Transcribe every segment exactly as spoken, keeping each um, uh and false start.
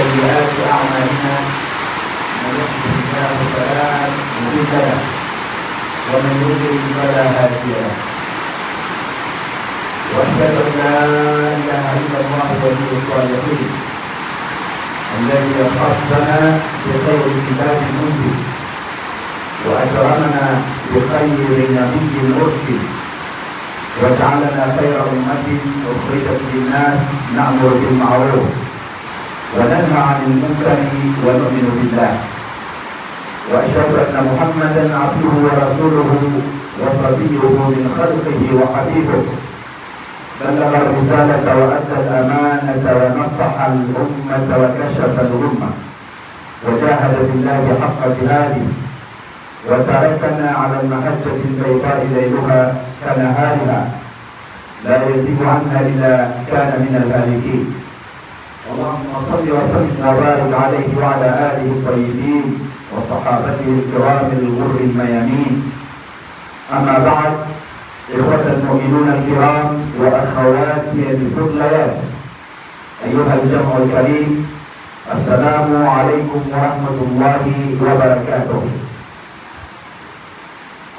سيئات أعمالنا، من يهده الله فلا مضل له، ومن يضلل فلا هادي له. وأشهد أن لا إله إلا الله ولي الصالحين، الذي خصنا بخير كتاب أنزل، وأكرمنا بخير نبي أرسل، وجعلنا خير أمة أخرجت للناس، نأمر بالمعروف وننهى عن المنكر ونؤمن بالله. وأشهد أن محمدا عبده ورسوله وصفيه من خلقه وحبيبه، بلغ الرسالة وأدى الأمانة ونصح الأمة وكشف الغمة، وجاهد في الله حق جهاده، وتركنا على المحجة البيضاء ليلها كنهارها، لا يزيغ عنها إلا كان من الهالكين. اللهم صل وسلم وبارك عليه وعلى آله الطيبين وصحابته الكرام الغر الميامين. أما بعد، إخوة المؤمنون الكرام وأخواتي الفضليات، أيها الجمع الكريم، السلام عليكم ورحمة الله وبركاته.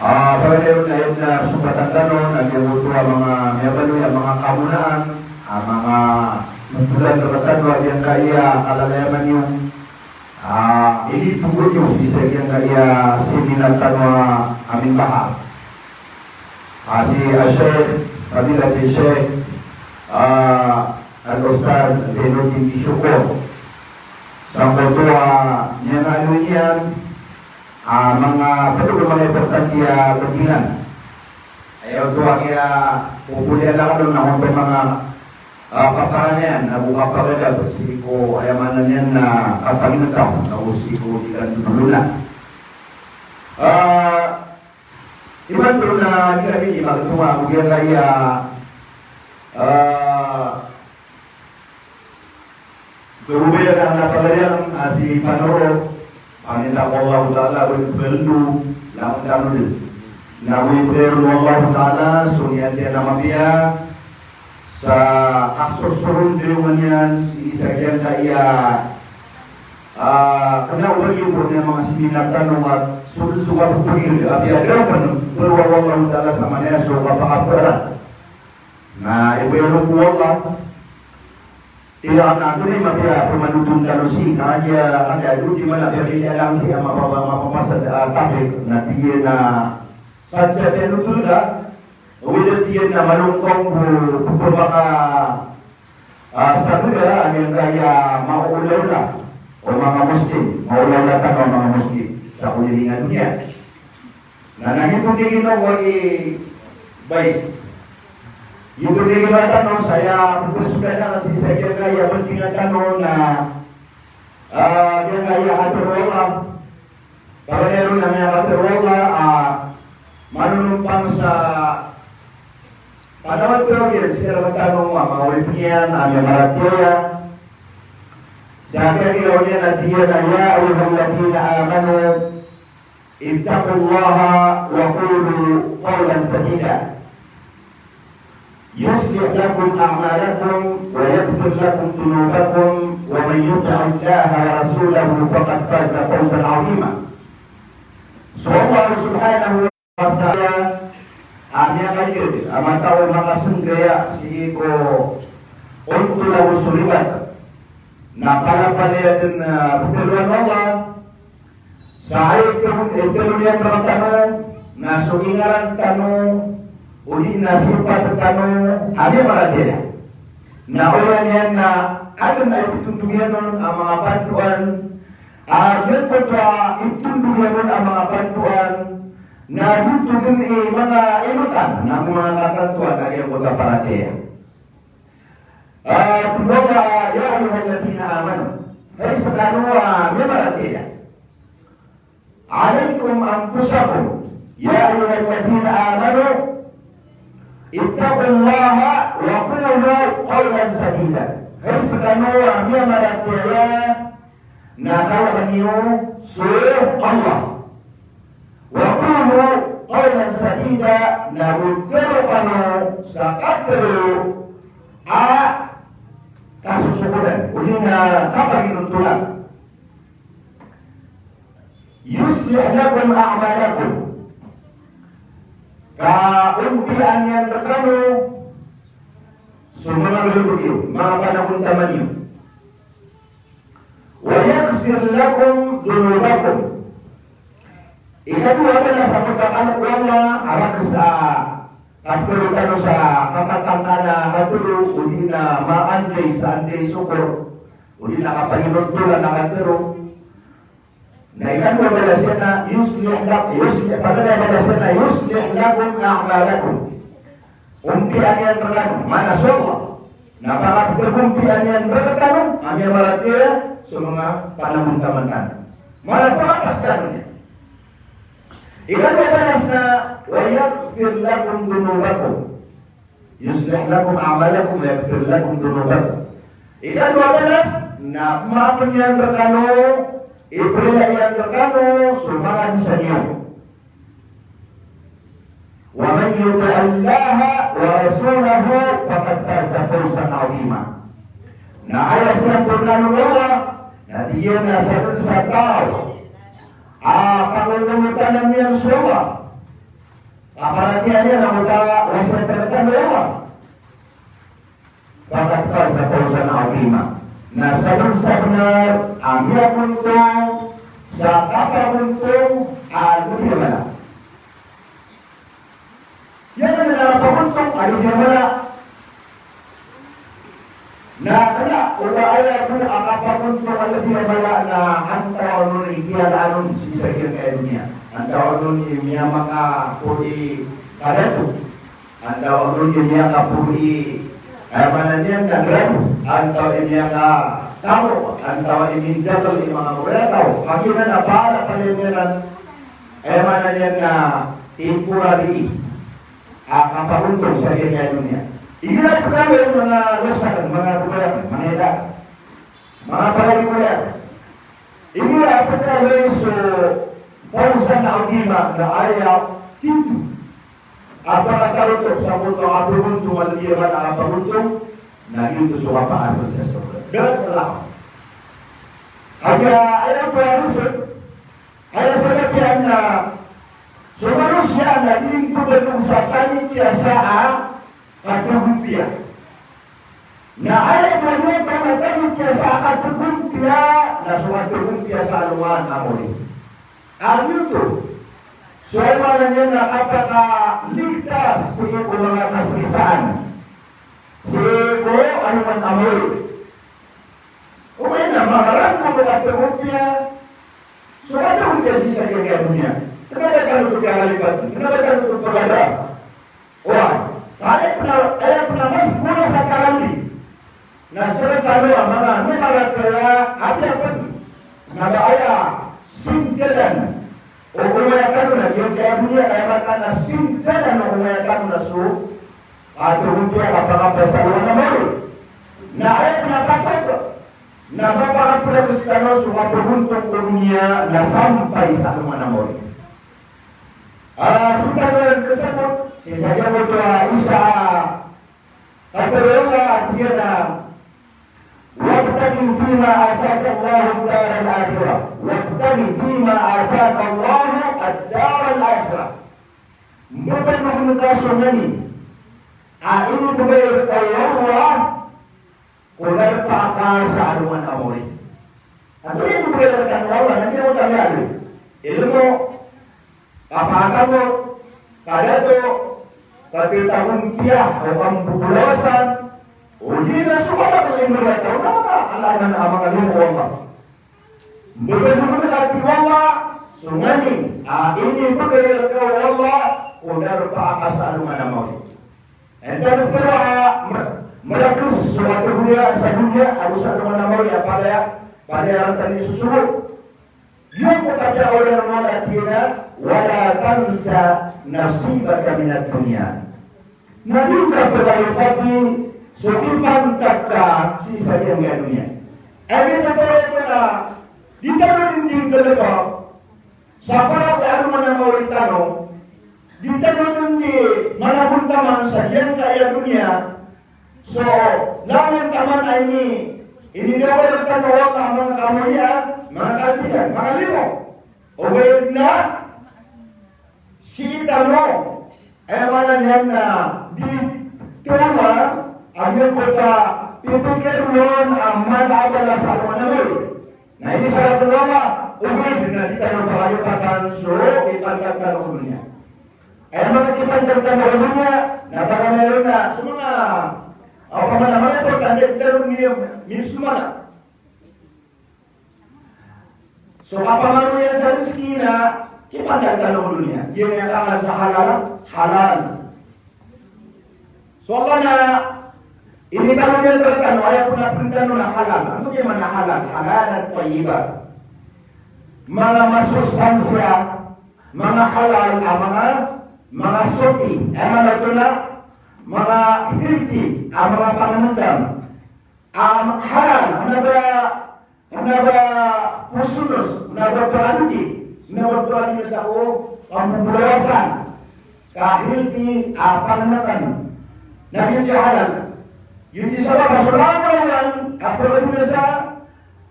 Ah, pagari ron na aya na sompatan tano na giyangkoto a manga miyabaloy a manga kamonaan, a manga mbolan rktano a giyangkaya kalalayaman iyo. Ah, inipogo niyo sii sa giyangkaya seminar tano a mimbahar. Ah, si Sheikh, Fadilati Sheikh, ah, Al-Ustadh Zainuddin Shukor. Sangkoto a miyangaaloy niyan, ah, manga pd o manga importante a bandingan. Aya oto a kiyapopoon iyan rkano na oto manga, ah, paparangayan ago kapagada sii ko aya maana niyan na kapagintaw ago sii ko di kandodolona. Ah, imanto na di kami di magtonga ago giyangkaya, ah, Gawii a na pagari iyan a si Panoro, paminta ko Allahu Ta'ala, wai ko kaldo, langon tano dn. Na wai ko kaldo o Allahu Ta'ala, so niyan tiyan a mapiya, sa kasosoron dn iyan, sii sa giyangkaya, ah, kna o ba iyo bo niyan manga seminar tano, a so dn so kapagari, apiya dn pn, pd o Allahu Ta'ala sa manaya so kapakapara. Na ibo iyo ko Allah, Aya na antonaa i mapiya a pmanothol tano sii, ka aya, aya, aya, di man a piya piliya lang sii a mapapa-, mapapasad a topic, na tig iyan a sadn sa piyanothol ka, o aya tig iyan na malongkong ko, ko paka, ah, sabda a giyangkaya maolaola o manga Muslim, maolaola tano a manga Muslim sa koliling a doniya. Na, na giyoto dn i, giyoto dn i ba tano saya pphasada na sii sa giyangkaya bandingan tano na, ah, giyangkaya katharo o Allah. Pagari ron na giyangkaya katharo o Allah, ah, manonompang sa panaw a taw iyan sii rktano a manga oripn iyan a miyamaratiyaya. Sa giyangkaya ron iyan a tig iyan a, "Ya ayyuhalladhina amanu, ittaqullaha wa qulu qawlan sadida. Yuslih lakum a'malakum wa yaghfir lakum dhunubakum wa man yuti'illaha wa rasulahu faqad faza fawzan 'azima." So Allah Subhanahu wa Ta'ala a miyakaigd a mataw a makasanggaya sii ko ontol ago so libat. Na palapalaya dn a ptharoon o Allah sa aya iptharo niyan rktano na so ingaran tano, odi na sipat tano a miyamaratiyaya. Na oriyan iyan na adn a ipthondog iyan on a manga pandoan, a giyangkoto a ipthondog iyan on a manga pandoan, na giyoto dn i manga inotan na manga katantoan a giyangkoto a paratiyaya. Ah, tig o Allah, "Ya ayyuhalladhina amanu." Hay skano a miyamaratiyaya. "Alaykum anfusakum. Ya ayyuhalladhina amanu. Ittaqullaha wa qulu qawlan sadida." Hay skano a miyamaratiyaya, na kalkn iyo so Allah. "Wa qulu qawlan sadida," na go tharo kano sa katharo a kasosokodan, odi na kapaginontolan. Yuslih lakum a'malakum. Ka ompiyaan iyan rkano so manga galbk iyo, manga panagontaman iyo. Wa yaghfir lakum dhunubakum. Ikadowa a balas a pkhakalk o Allah a rakhs a katharo tano sa katatangkana a katharo, odi na maanday sa anday sokor, odi na kapaginontolan a katharo. Na ikadowa a balas iyan na yuslih lak-, yuslih, ikadowa a balas iyan na yuslih lakum a'malakum. Ompiyaan iyan rkano, maana so Allah na pakagompiyaan iyan rkano a miyamaratiyaya so manga panagontaman tano. Maana pakapas tano niyan. Ikadowa a balas na wa yaghfir lakum dhunubakum. Yuslih lakum a'malakum wa yaghfir lakum dhunubakum. Ikadowa a balas na maapn iyan rkano, iprila iyan rkano so manga dosa niyo. Wa man yuti'illaha wa rasulahu faqad faza fawzan 'azima. Na aya siyampurna o Allah, na tig iyan a sadn sa taw a pangonotanan iyan so Allah, a paratiyaya niyan a mota wasiyat rkano o Allah. Faqad faza fawzan 'azima. Na sabnar-sabnar a miyabontong sa kapabontong a lbi a mala. Aya maana na kapabontong a lbi a mala. Na kna o ba aya bo a kapabontong a lbi a mala na antawaa on i kiyalaan on sii sa giyangkaya doniya. Antawaa on i miyamakaporo i kadato. Antawaa on i miyakaporo i, aya maana niyan na drug, antawaa i miyakatamo, antawaa i mindakl i manga moriyataw. Kagiya na palaya palaya niyan, aya maana niyan na temporary a kapabontong sa giyangkaya doniya. Igira pkhailay o manga losakan, manga bobayan, manga ila, manga palaya, manga ila. Igira pkhailay so fawzan 'azima na aya tito a pakatarotop sa koto a kapabontong a lbi a mala a kapabontong, na giyoto so kapaasal sa surga. Da sa lawan. Aya, aya pharisot, aya sabap iyan na so manosiya na di dn pmbaloy sa panikiya sa a kathagompiya. Na aya pharisot na panikiya sa a kathagompiya, na so kathagompiya sa alongan a mawri. Aya oto so aya maana niyan na kapakaligtas sii ko manga kasiksaan sii ko alongan a mawri. Ogaid na mararangkom o kathagompiya, so kathagompiya sii sa giyangkaya doniya. Kna ba tano oto piyakalipat, kna ba tano oto pagada. Oway, aya pn a, aya pn a mas mala sa karandi na sktano a manga miyamaratiyaya a apiya pn na ba aya sindalan o omaya tano na giyangkaya doniya, aya maana na sindalan o omaya tano na so kathagompiya, kapakapasad o alongan a mawri. Na aya pn a katharo na kapakapasad tano so kapabontong ko doniya na sampay sa alongan a mawri. Ah, so tano na kasabot sii sa giyangkoto a isa a katharo o Allah a tig iyan a, "Wabtaghi fima ataka Allahu ad-daral akhirah. Wabtaghi fima ataka Allahu ad-daral akhirah." Mbgan ka so nganin a inibgay rka o Allah ko darpa ka sa alongan a mawri. Antonaa i inibgay rka o Allah, na giyoto a miyaaloy? Ilmo, kapakatamok, kadato, kathagompiya, o kambobolawasan, odi na so kapakay a manga taw na manga alangan a manga limo o Allah. Mbgan ka, tig o Allah, so nganin a inibgay rka o Allah ko darpa ka sa alongan a mawri. Anda pn a ma-, marakhs so kathagompiya sa doniya, ago sa alongan a mawri a palaya, palaya rktano i sosogo. Giyangkoto a katharo o Allah a tig iyan a, "Wala tansa nasibaka minad dunya." Na di ka pkhalipati so kipantag ka sii sa giyangkaya doniya. Aya mitharo oto na di tano dn di nggalbk sa para ko alongan a mawri tano, di tano dn di managontaman sa giyangkaya doniya, So langon taman a ini, ini di a wala tano o Allah, manga kamoliyaan, manga kalbihan, manga limo. Ogaid na sii tano, aya maana niyan na di tano a giyangkoto a pipikir on a mala a balas a manga mori. Na ini sarat o Allah, ogaid na di tano pakalipatan so ipantag tano ko doniya. Aya manga ipantag tano ko doniya, na baka meron na so manga, apa man a manga importante, di tano niyan misumala. So kapamaro iyan sa rizki na kipantag tano ko doniya. Giya miyakakal sa halal, halal. So Allah na initaro iyan rktano, aya pn a pn tano na halal. Antonaa i maana a halal? Halalan tayyiba. Manga masustansiya, manga halal a manga, manga soti, aya maana oto na manga healthy a manga pangnngkn. A halal, kna ba, kna ba posonos, kna ba pkadoti, kna ba pkadoti sa ko kamboborasan, ka healthy a pangnngkn. Na giyoto i halal. Giyoto i sabap a so langolangon a pkadoti sa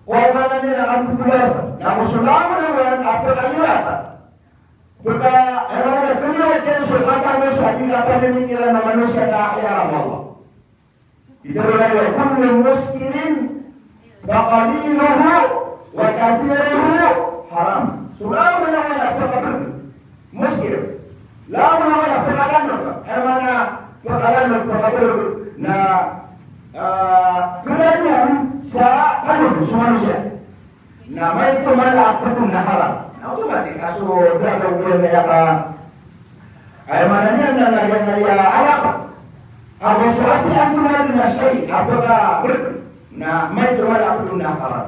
ko, aya maana niyan na kamboborasan. Na so langolangon a pkaliwat, pka, aya maana niyan na pkaliwat iyan so mata, so di kapamimikiran o manosiya na aya rk o Allah. Ito na niyan, kullu muskirin fa qaliluhu wa kathiruhu haram. So langolangon a pkabr, muskir. Langolangon a pkalanok, aya maana pkalanok, pkabr na, ah, kna niyan sa kanon so manosiya. Na maito mala a pd on na haram. Na automatic a so da a giyangkaya ka, aya maana niyan na, na giyangkaya a alak, ago so apiya antonaa dn a shayi a pkabr, na maito mala a pd on na haram.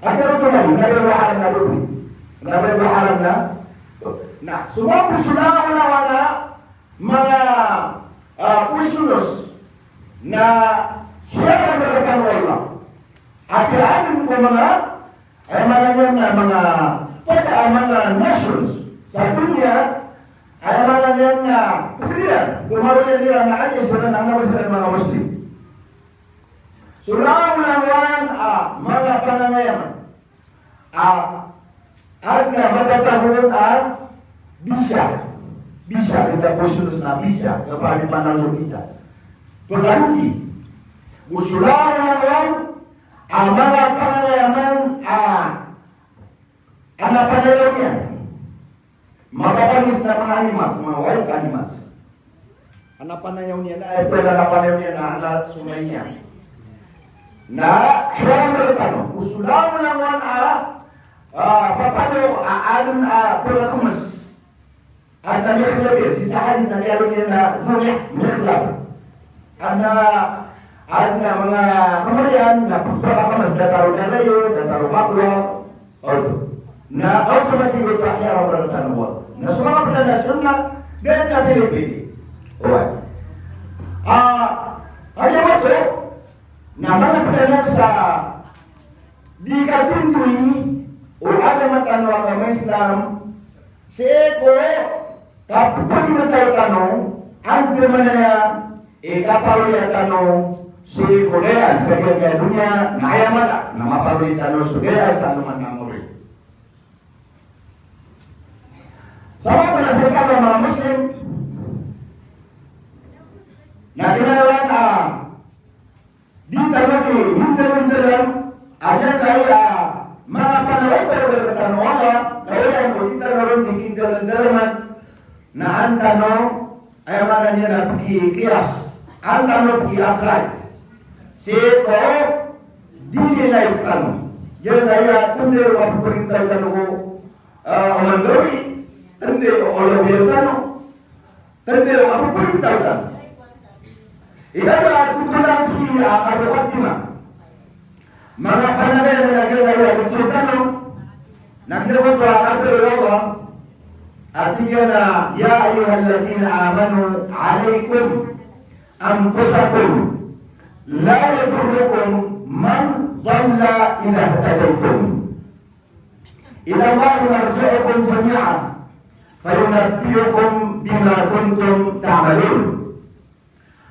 Apiya antonaa dn, na ba haram na dn. Na ba haram na. Na so manga posonos, langolangon a manga, ah, posonos na hiyakan rktano o Allah. Apiya adn ko manga, aya maana niyan na manga, pd a manga nations sa doniya, aya maana niyan na pd iran, ko maro iyan iran na alis iran a manga Muslim. So langolangon a manga panangayaman a adn a matatago on a bisa. Bisa, kita posonos na bisa, kapalipan na so bisa. Pkadoti. Go so langolangon a manga panangayaman a adn a panayaw niyan. Mapapangis na manga animals, manga wild animals. Adn a panayaw niyan, eh, adn a panayaw niyan na, na so main iyan. Na, hiyakan rktano, go so langolangon a, ah, papanayaw a adn a pkakms. Adn a mikhlab iyan, sii sa hadith na kiyaaloy niyan na dhu mikhlab. Adn a, adn a manga kmariyan na pkakms, datar o dadayo, datar o maklo, Oway. Na automatic oto a kiyaroba rktano. Na so manga pd a sunnah, da dn a pilipili. Oway. Ah, aya maana oto, na manga pd a sa di katindowi o agama tano a agama Islam, sii ko kapphagitaw tano, andamanaya i kaparoli tano sii ko daya sa giyangkaya doniya, na aya mala na maparoli tano so daya sa anoman a mori. Sabap na sii tano a manga Muslim, na kailangan a di tano di, di tano di, a giyangkaya manga panaway tano rktano o Allah, na aya ko di tano ron di kindalandalan, na an tano, aya maana niyan na pkikiyas, an tano pki-apply sii ko daily life tano. Giyangkaya tndo a pphagitaw tano ko, ah, oman gawii, tndo a olabiyan tano, tndo a pphagitaw tano. Ikadowa, a totol a sii a muqaddimah. Manga panagay na lagid a aya a giyangkoto a tano, na giyangkoto a katharo o Allah a tig iyan a, "Ya ayyuhalladhina amanu alaykum anfusakum la yadurrukum man dalla idha ihtadaytum. Ilallahi marji'ukum jami'an fayunabbi'ukum bima kuntum ta'malun."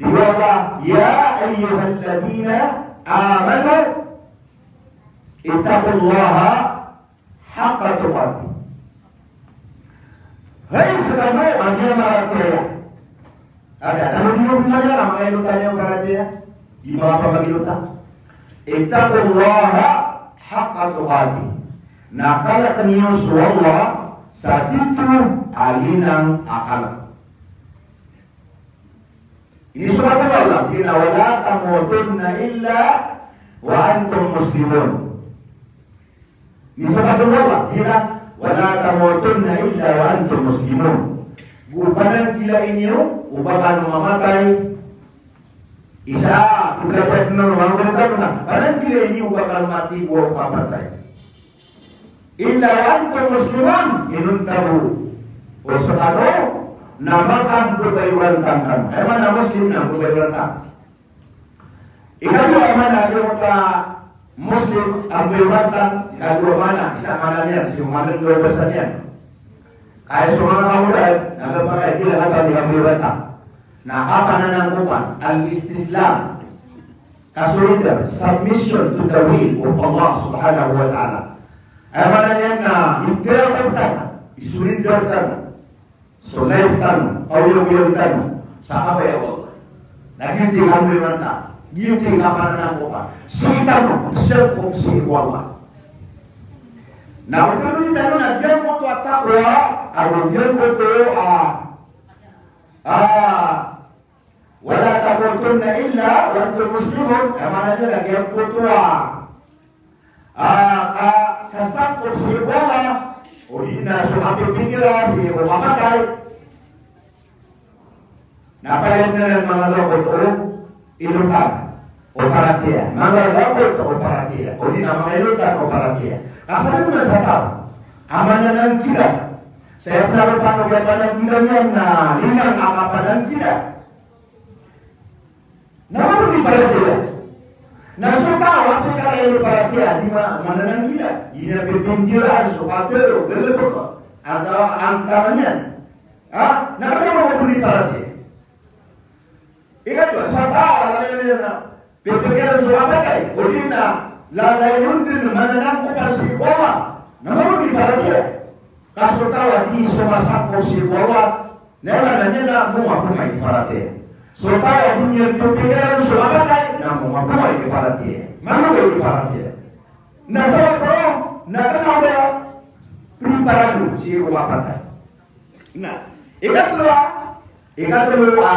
Tig o Allah, "Ya ayyuhalladhina amanu ittaqullaha haqqa tuqatih." Hay skano a miyamaratiyaya. Aya tano niyo miyamaratiyaya, manga ilota niyo maratiyaya. Di mapapagilota. Ittaqullaha haqqa tuqatih. Na kalkn iyo so Allah sa tito a linang a kalk. Inisokat o Allah, tig iyan a, "Wa la tamutunna illa wa antum muslimun." Inisokat o Allah, tig iyan a, "Wa la tamutunna illa wa antum muslimun." Go pananggilai niyo o ba kano mamatay. Isa, go pananggilai niyo o ba kano mamatay. Pananggilai niyo o ba kano mamatay. Illa wa antum muslimun, inonta bo o skano na makambabayogantang kano. Aya maana a Muslim na mbabayogantang. Ikadowa a maana a giyangkoto a Muslim a mbabayogantang, ikadowa a maana, isa a maana niyan, so maana niyan, basa niyan. Kaya so manga kaoda na kapakay, di na katawan a mbabayogantang. Na kapananangkopan, al-istislam. Kasurrender, submission to the will of Allah Subhanahu wa Ta'ala. Aya maana niyan na ipirapag tano, isurrender tano so life tano, awiyawiyag tano sa kabaya o Allah. Na giyoto i kambabayogantang, giyoto i kapananangkopan. Sii tano sangkop sii ko Allah. Na oto ron i tano na giyangkoto a taqwa, ago giyangkoto a, a, "Wa la tamutunna illa wa antum muslimun." Aya maana niyan na giyangkoto a, a, a, sasangkop sii ko Allah, odi na so kapipikira sii ko mamatay. Na pd anan a manga giyangkoto a ilota o paratiyaya. Manga giyangkoto a paratiyaya. Odi na manga ilota o paratiyaya. Ka sadn man sa taw a manananggila. Sa aya pn a roo pn o kiyapananggila niyan na linang a kapananggila. Na manga di paratiyaya. Na so taw a pkhalaya o paratiyaya, di ma-, manananggila. Di niyan pipindiraan so katharo, galbk, atawa antaman iyan. Ha? Na kna o manga di paratiyaya. Ikadowa, so taw a lalayon iyan na pipikiran so kapatay, odi na lalayon dn mananangkopan sii ko Allah. Na manga di paratiyaya. Ka so taw a di somasangkop sii ko Allah, na aya maana niyan na manga di paratiyaya. So taw a di niyan pipikiran so kapatay, na manga di paratiyaya. Manga di paratiyaya. Na sabap roo na kna o ba preparado sii ko kapatay. Na ikatlo a, ikatlo a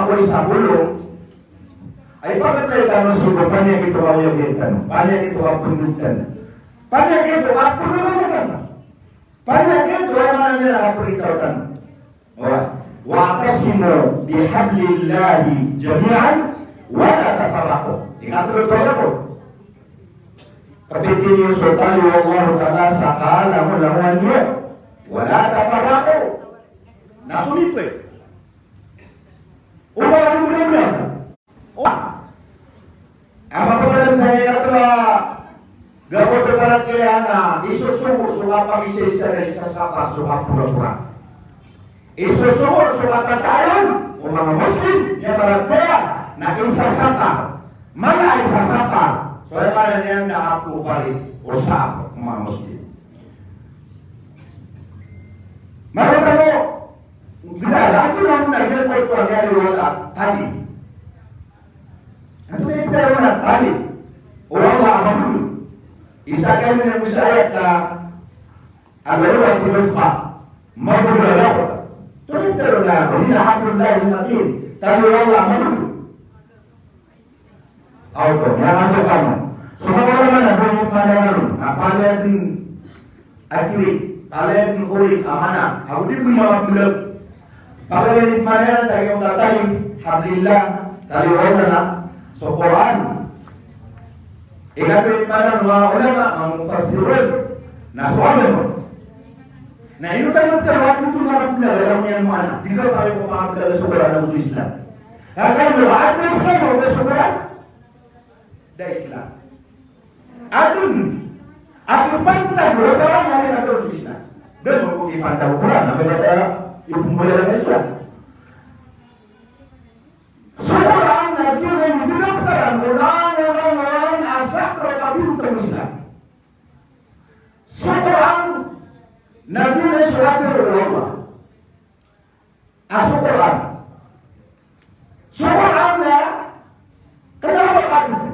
makakowa sa bolong, ay pakatlay tano so panyakit o kaoyagoyag tano, panyakit o kapndg tano, panyakit o kapndg tano, panyakit o, aya maana niyan na, kapnitaw tano. Wa, "Wa'tasimu bihablillahi jami'an wa la tafarraqu." Ikatlo, tafarraqu. Kapiti niyo so tali o Allahu Ta'ala sa kalangolangowan iyo. Wa la tafarraqu. Na somipay. O ba ka di mula-mula. O, a makokodan sa ikatlo a gawii ko paratiyaya na isosogo so kapagisaisa na isasapar so kapurapura. Isosogo so katatayan o manga Muslim a paratiyaya na isasapar. Mala a isasapar. So aya maana niyan na kapopari o sap o manga Muslim. Maro tano, gdala, antonaa i giyangkoto a miyaaloy o Allah a tali? Antonaa i pitharo a tali o Allah a mabolong? Isa kami na musa ayat na al-urwatul wuthqa, mabolong a gawii. Antonaa i pitharo na, wa innahu hablum matin, tali o Allah a mabolong. Aw, to, miyakaantok tano. So manga ulama na bo niyan pamanayanan a palaya dn a kiwit, palaya dn o kiwit a maana, ago di pn manga pmbalag. Pagari niyan pamanayanan sa giyangkoto a tali, hablillah, tali o Allah na so Qur'an. Ikatlo i pamanayanan o manga ulama, manga mufassirun, na so Allah. Na ino tano pitharo a oto manga pmbalag a giyangkoto a maana, di ka pakaipapakapmbalag so Qur'an ago so Islam. Ka kagiya adn a Islam ago so Qur'an, da Islam. Adn a kipantag o Qur'an a miyakatao so Islam. Da mambo kipantag o Qur'an a miyakatao i pmbalag a Islam. So Qur'an na giyanan i daptaran o langolangowan a sakr a kabinta o Islam. So Qur'an na giyanan so katharo o Allah. A so Qur'an. So Qur'an na kna ba katharo.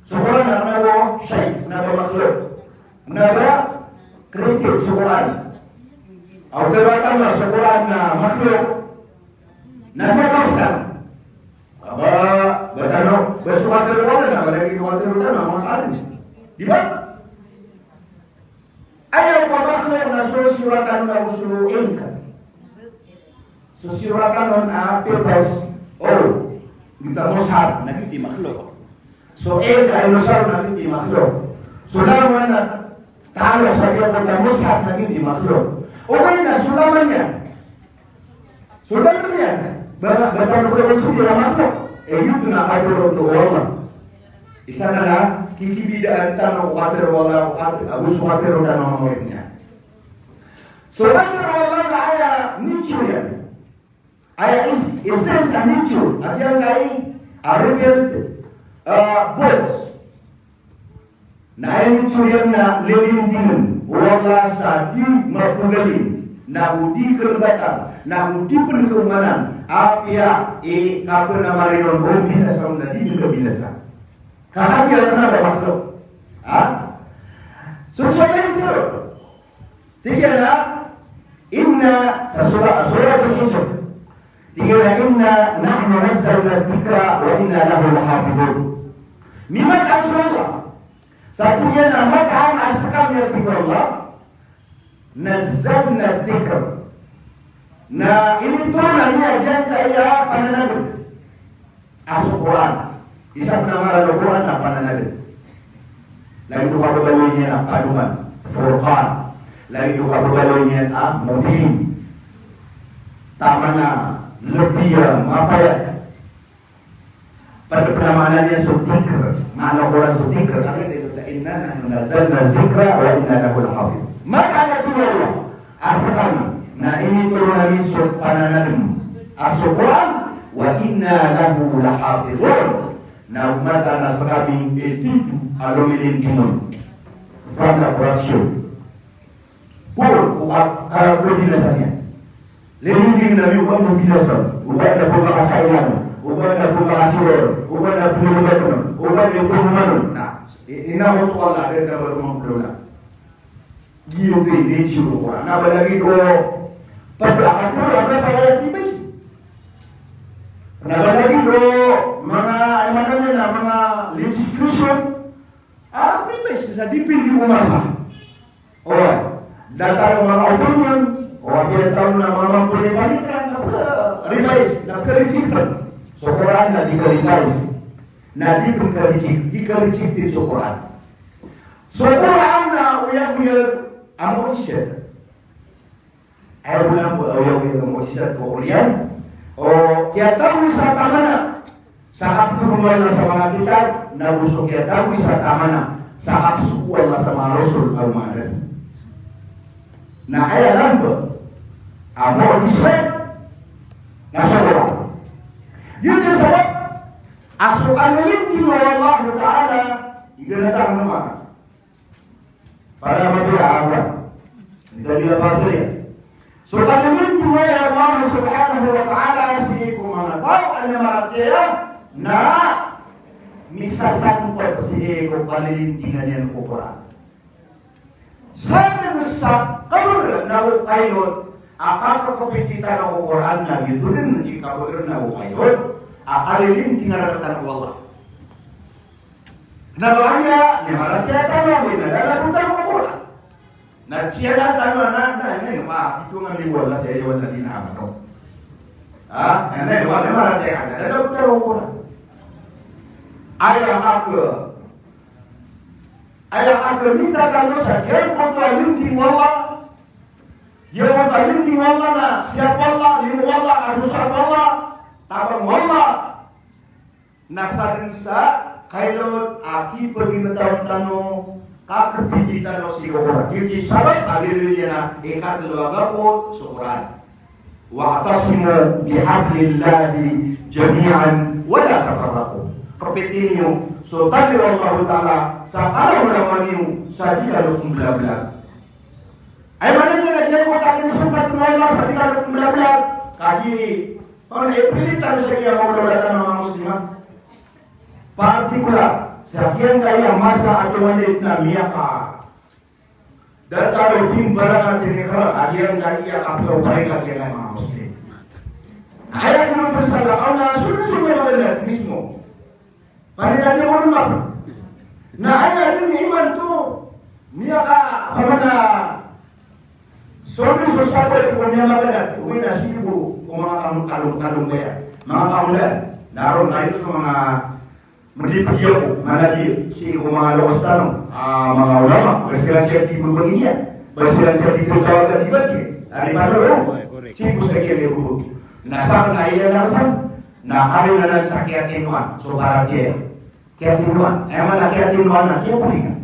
So Qur'an na kna ba shay, kna ba makhluq. Kna ba created so Qur'an. Aw tharoa tano a so Qur'an na makhluq. Na di a Qur'an. Ba, ba tano, ba so katharo o Allah na ba lagid o katharo tano a manga alim. Di ba? Aya pamakhluq na so siyoratan on a so ink. So siyoratan on a papers. O, giyoto a mushaf, na giyoto i makhluq. So ink a inosa ron na giyoto i makhluq. So laman na talo sa giyangkoto a mushaf na giyoto i makhluq. Ogaid na so laman iyan. So dalm iyan, ba, ba tano ko sii a makhluq. Eh, giyoto na katharo o Allah. Isa na na kikibidaan tano o katharo o Allah, o katharo, ago so katharo tano a manga original. So katharo o Allah na aya nature iyan. Aya is, essence a nature, a giyangkai a revealed, ah, books. Na aya nature iyan na lilindingn o Allah sa di mapagalin, na o di karbatan, na o di pn kaomanan, apiya i kapnamar iyan on o binasa on na di dn kabinasa. Ka kagiya kna ba makhluq. Ha? So, so aya nature. Tig iyan a, inna, sa sura, Suratul Hijr. Tig iyan a, "Inna nahnu nazzalna dhikra wa inna lahu lahafidhun." Mimataan so Allah. Sa tig iyan a mataan a skami, a tig o Allah, nazzalna dhikra. Na initoron ami a giyangkaya pananadm a so Qur'an. Isa pn a ngaran o Qur'an na pananadm. Lagid o kababaloy niyan a padoman, Furqan. Lagid o kababaloy niyan a Mubin. Taman a lbi a mapayag. Pd pn a maana niyan so dhikr. Maana o Qur'an so dhikr. Lagid o, "Inna nahnu nazzalna dhikra wa inna lahu lahafidhun." Mataan a tig o Allah a skami na initoron ami so pananadm a so Qur'an, wa inna lahu lahafidhun. Na o mataan a skami i tito a lomilinding on. Fana production. Por, o ka, ka, ko binasa niyan. Lilinding na miyo ko binasa. O ba na po makasailan. O ba na po makasiror. O ba na po makasiror. O ba na po makasiror. Na, i-, ina ko to Allah, dan na ba lumang pulona. Giyoto i nature o Qur'an. Na ba lagid o, pag-, akal ko, akal ko, akal ko, privacy. Na ba lagid o, manga, ay, manga, manga legislation. Ah, privacy, sa depende ko masa. O, datar o manga opinion, o, kiyatao na manga pulipanikan, na pag-, revise, na pag-reject. So Qur'an na di ka-revise. Na di pn ka-reject, di ka-reject so Qur'an. So Qur'an na oyagoyag a mu'jizat. Aya bo na oyagoyag a mu'jizat ko oriyan. O kiyatao sa tamana sa kaptharo o Allah sa manga kitab, na go so kiyatao sa tamana sa kapsoko o Allah sa manga rasul a manga nabi. Na aya lamba a mu'jizat na so Qur'an. Giyoto i sabap a so kalilinding o Allah Ta'ala i ganatan a manga para mapiya a Qur'an. Hindi nila pasaya. So kalilinding o Allah Subhanahu wa Ta'ala sii ko manga taw a miyamaratiyaya na misasangkot sii ko kalilindingan iyan ko Qur'an. Sa dn sa kabagr na o kailot a kakapiti tano ko Qur'an na giyoto dn i kabagr na o kailot a kalilindingan rktano o Allah. Na ba aya, na maratiyaya tano, na da a da bo tano ko Qur'an. Na tiyaga tano na, na, na, na, wa, ito nga ni wala, ya ayyuhalladhina amanu. Ha? Na, na, wa, na maratiyaya, na da a da bo tano ko Qur'an. Aya ak, aya ak mita tano sa giyangkoto a linding o Allah. Giyangkoto a linding o Allah na siyap o Allah, limo o Allah, kadosa o Allah, tabang o Allah. Na sadn sa kailot a kipagintaw tano, kakapiti tano sii ko Qur'an. Giyoto i sabap a biyaloy iyan a ikatlo a gapot so Qur'an. Wa'tasimu bihablillahi jami'an wa la tafarraqu. Kapiti niyo so tali o Allah Ta'ala sa kalawan niyo sa di kano kmblablag. Aya maana niyan na giyangkoto a kisokat o Allah sa di kano kmblablag. Kagiya Pangni, pilitan sa giya mawlawlatan a manga Muslim, ha? Partikular sa giyangkaya masa a tomanit na miyaka, datar o timbarangan tinikarang a giyangkaya a pagparingat iyan a manga Muslim. Aya ko mapasal a kaona, sogo-sogo a maganad mismo. Panitan iyan ko rumah. Na aya dn imanto, miyaka, pamana, so dn so sabot ko miyamaganad, ogaid na sii bo ko manga kam-, kalong, kalong baya, manga kaondan. Na ron kayo so manga madipiya ko, manabi, sii ko manga loks tano, ah, manga ulama, ba siran siya di bebegin iyan, ba siran siya di bebegin iyan, di bebegin iyan. Ari pano ron, sii bo sa kiyan iyan bebegin. Na sa na iyan na sa, na kami na na sa kiyatinoan, so paratiyaya. Kiyatinoan. Aya maana kiyatinoan na kiyaparingat.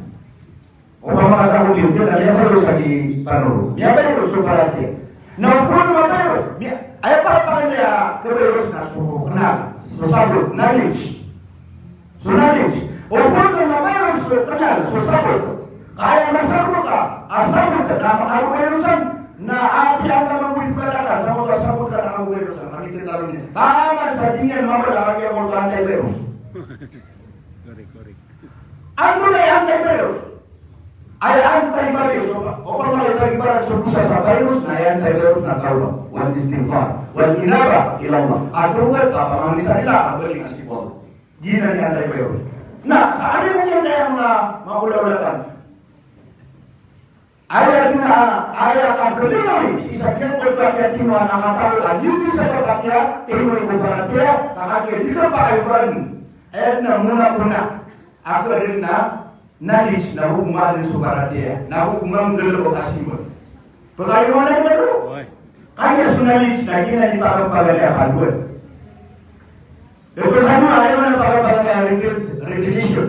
Opama ka sa computer na miyavirus lagid pano. Miyavirus so paratiyaya. Na opama ka virus, miya-, aya paratiyaya ka virus na so kenal. So sabot, knowledge. So knowledge. Opama ka virus so kenal, so sabot. Ka aya masabot ka, a sabot ka na makavirusan. Na apiya ka mambo i pagkalakan, na makavirusan, sabot ka na makavirusan. Kami kita rin. Taman sa di niyan mabala, kaya ko antivirus. Antonaa i antivirus? Aya antivirus, opama ka ibarat so dosa sa virus, na aya antivirus na tawbah, wal istighfar, wal inabah ila Allah. A tawbat, kapamangni sa Allah, a balik na sii ko Allah. Giyanan i antivirus. Na, sa aya ko giyangkaya manga, manga ulawlatan. Aya dn a, aya ka blingawi, isa giyangkoto a kiyatinoan a katao a giyoto i sabap a kiyatinoan ko paratiyaya, ka kagiya di kapakay o Qur'an. Aya dn a mona-mona a kiyatinoan na knowledge, na go ko maadn so paratiyaya, na go ko manggalbk a simba. Pakayoman a dn a dn. Kagiya so knowledge na giyanan i pakapaganay a pandoan. Ito sa dn a, aya maana pakapaganay a revel-, revelation.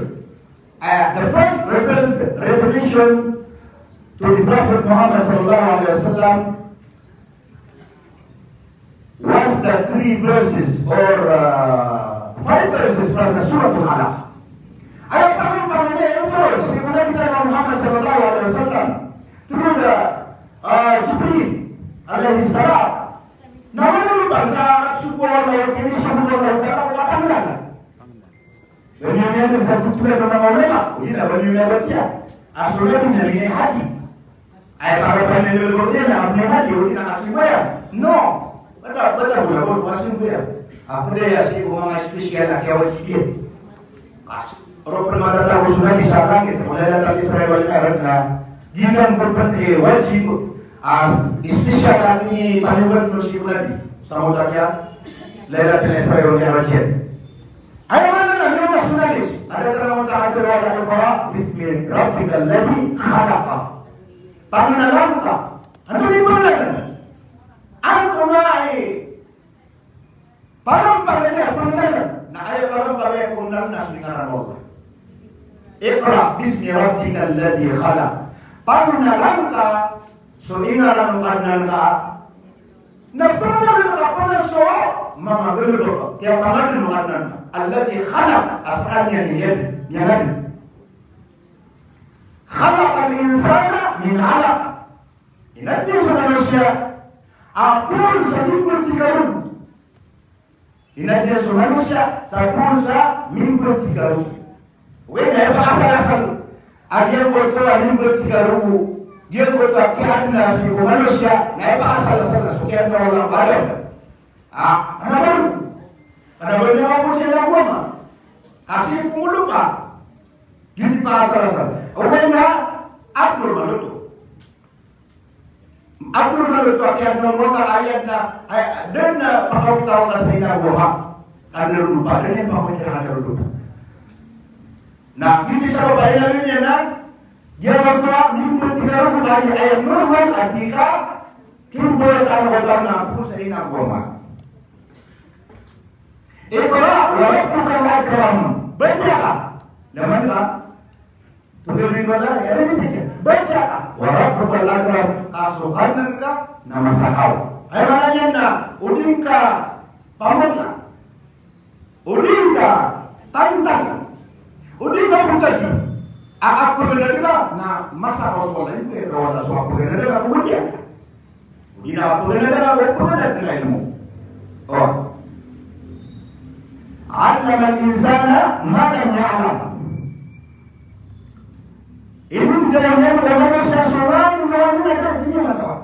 Uh, the first revel-, revelation to the Prophet Muhammad sallallahu alaihi wasallam was the three verses or, uh, five verses from the Surah Al-Alaq. Aya pangni, pangni iyan oto sii ko Nabi tano a Muhammad sallallahu alaihi wasallam through the, uh, Jibril alayhi salam. Na manolon sa sogo o Allah, kinisogo o Allah, kaya ko kapangnal. Bani niyan sa putula ko manga ulama, odi na bani niyan batiya a so Nabi na miyahadi. Aya pagapaniyan na bani niyan a miyahadi, odi na kasimbayan. No. Bata, bata, bata, bata, kasimbayan. Apiya sii ko manga special a kiyawajib iyan. As, ro pn matatago so Nabi sa langit, ko Lailatul Isra wal Mi'raj na giyanan ko pn i wajib a special a inipanogat on sii ko Nabi. Sa mawta kiya Lailatul Isra wal Mi'raj iyan. Aya maana na miyona so Nabi, a datar a mawta a tharo a Iqra bismi rabbikal ladhi khalaq. Pangnalan ka. Antonaa i pangnalan? Antonaa i pangnalan? Na aya pangnalan a pangnalan na so ingaran o Allah. Iqra bismi rabbikal ladhi khalaq. Pangnalan ka so ingaran o Kadnan ka. Na pangnalan ka pn so manga galbk, kiyapangadn o Kadnan ka. Alladhi khalaq, a skaniyan i miyangadn. Khalaqal insana min alaq. Inadn iyan so manosiya a poon sa mimbtikarogo. Inadn iyan so manosiya sa poon sa mimbtikarogo. Oway, na aya pakasalasal a giyangkoto a mimbtikarogo, giyangkoto a kiyaadna sii ko manosiya, na aya pakasalasal na so kiyaadna o Allah ko Adam. Ah, ana ba ron? Ana ba ron a poon sa ina ko ama? Kasi pumulong ka. Giyoto i pakasalasal. Oway, na abnormal oto. Abnormal oto a kiyaadna o Allah, aya na, aya, da dn a pakawita o Allah sa ina ko ama. Ka da ron dopa, da dn iyan pakawita, ka da ron dopa. Na giyoto i sabap a inaloy niyan na giyangkoto a mimbtikarogo, ka aya normal a di ka kimboyat a rk o Kadnan ko sa ina ko ama. Iqra wa rabbukal akram. Batiya ka. Laman ka. Tugir ni Kadnan, aya ni Kadnan. Batiya ka. Wa rabbukal akram. Ka so Kadnan ka na masakaw. Aya maana niyan na o di ngka pamagla, o di ngka tantang, o di ngka pagkadi a kapaganadan ka na masakaw so Allah. Ino ka wala so kapaganadan ka ko batiya ka. Odi na paganadan ka ko paganadan ka ilmo. O. Allamal insana ma lam ya'lam. Inimdaw iyan ko manosiya so manga, manga, manga di niyan katawan.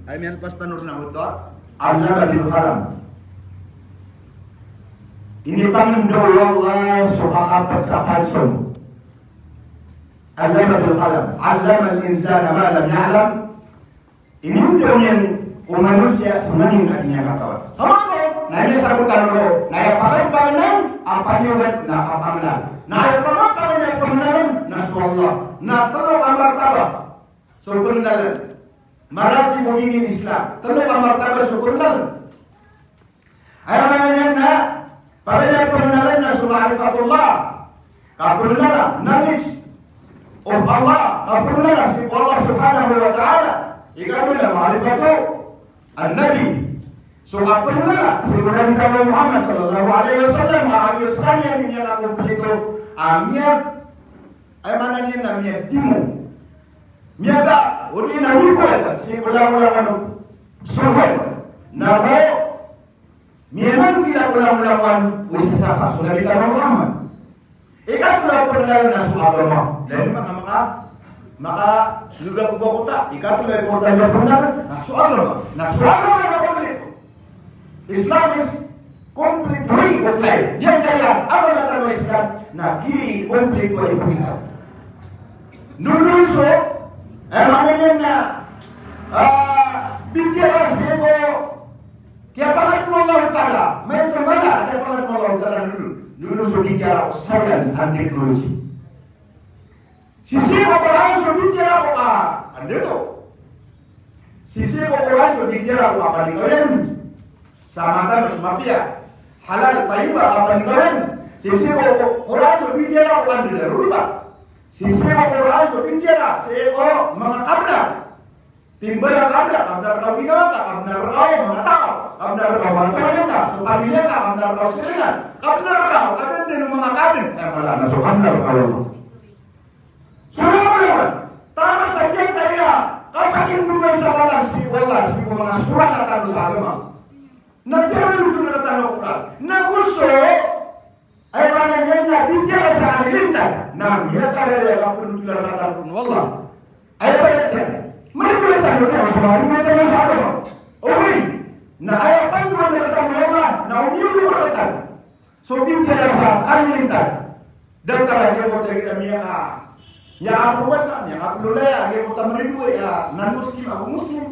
Ay, miyan pastor Nur na oto. Allama bil qalam. Inipangindaw o Allah so kakapat sa palso. Allama bil qalam. Allamal insana ma lam ya'lam. Inimdaw iyan ko manosiya so manga di niyan katawan. Sa maana oto na aya miyasabotan roo na aya paganadan a paniyogat na kapangnalan. Na aya paganadan a pangnalan na so Allah. Na tlo ka martabat so pangnalan. Maratibul Islam. Tlo ka martabat so pangnalan. Aya maana niyan na, paganay a pangnalan na so ma'rifatullah. Kapangnalan, knowledge of Allah. Kapangnalan sii ko Allah subhanahu wa ta'ala. Ikadowa na ma'rifatu an-nabi. So kapangnalan sii ko Nabi tano a Muhammad sallallahu alaihi wasallam, a giya skaniyan i miyakakomplito, a miya, aya maana niyan na miyadimo, miyaga, odi na mikowa sii ko langolangon o sohor. Na bo miyanangkila ko langolangon o isa sa, so Nabi tano a Muhammad. Ikatlo a pangnalan na so agama. Lagid o manga, manga, manga loga ko kota. Ikatlo a importante a pangnalan na so agama. Na so agama na kompleto. Islam is complete way of life. Giyangkaya agama tano a Islam na gii kompleto a ipagisa. Ndondo so, eh, maana niyan na, ah, bitiyarai ko kiyapangadn o Allahu Ta'ala, maito mala a kiyapangadn o Allahu Ta'ala, ndondo, ndondo so bitiyarai ko science and technology. Sisii ko Qur'an so bitiyarai ko ka, anda to? Sisii ko Qur'an so bitiyarai ko kapanikawiyan sa mataan so mapiya, halal, tayyiba, kapanikawiyan. Sisii ko Qur'an so bitiyarai ko anda daruruma. Sisii ko Qur'an so bitiyarai sii ko manga kabnar. Timbala ka bnar, ka bnar ka o ginawa ka, ka bnar ka o manga taw, ka bnar ka o manga taw, ka so pamilya ka, ka bnar ka o siringan, ka bnar ka o kadan den o manga kaden. Aya mala na so ka bnar ka o. So aya mala, taman sa giyangkaya kapakindongan sa lalan sii ko Allah, sii ko manga sorang a tano sa agama. Na piyarolog tano rkatano o Qur'an. Na go so Aya maana niyan na bitiara sa kalilintad. Na miyakalilintad a kapondot o Allah. Aya maana niyan, malilintan o Allah, malilintan o Allah. Okay. Na aya pandoan rkatano o Allah na o miyondog rkatano so bitiara sa kalilintad. Datar a giyoto a miyaka Aya kapowasa, aya kapololaya, aya ko tamaridoay a non-Muslim ago Muslim.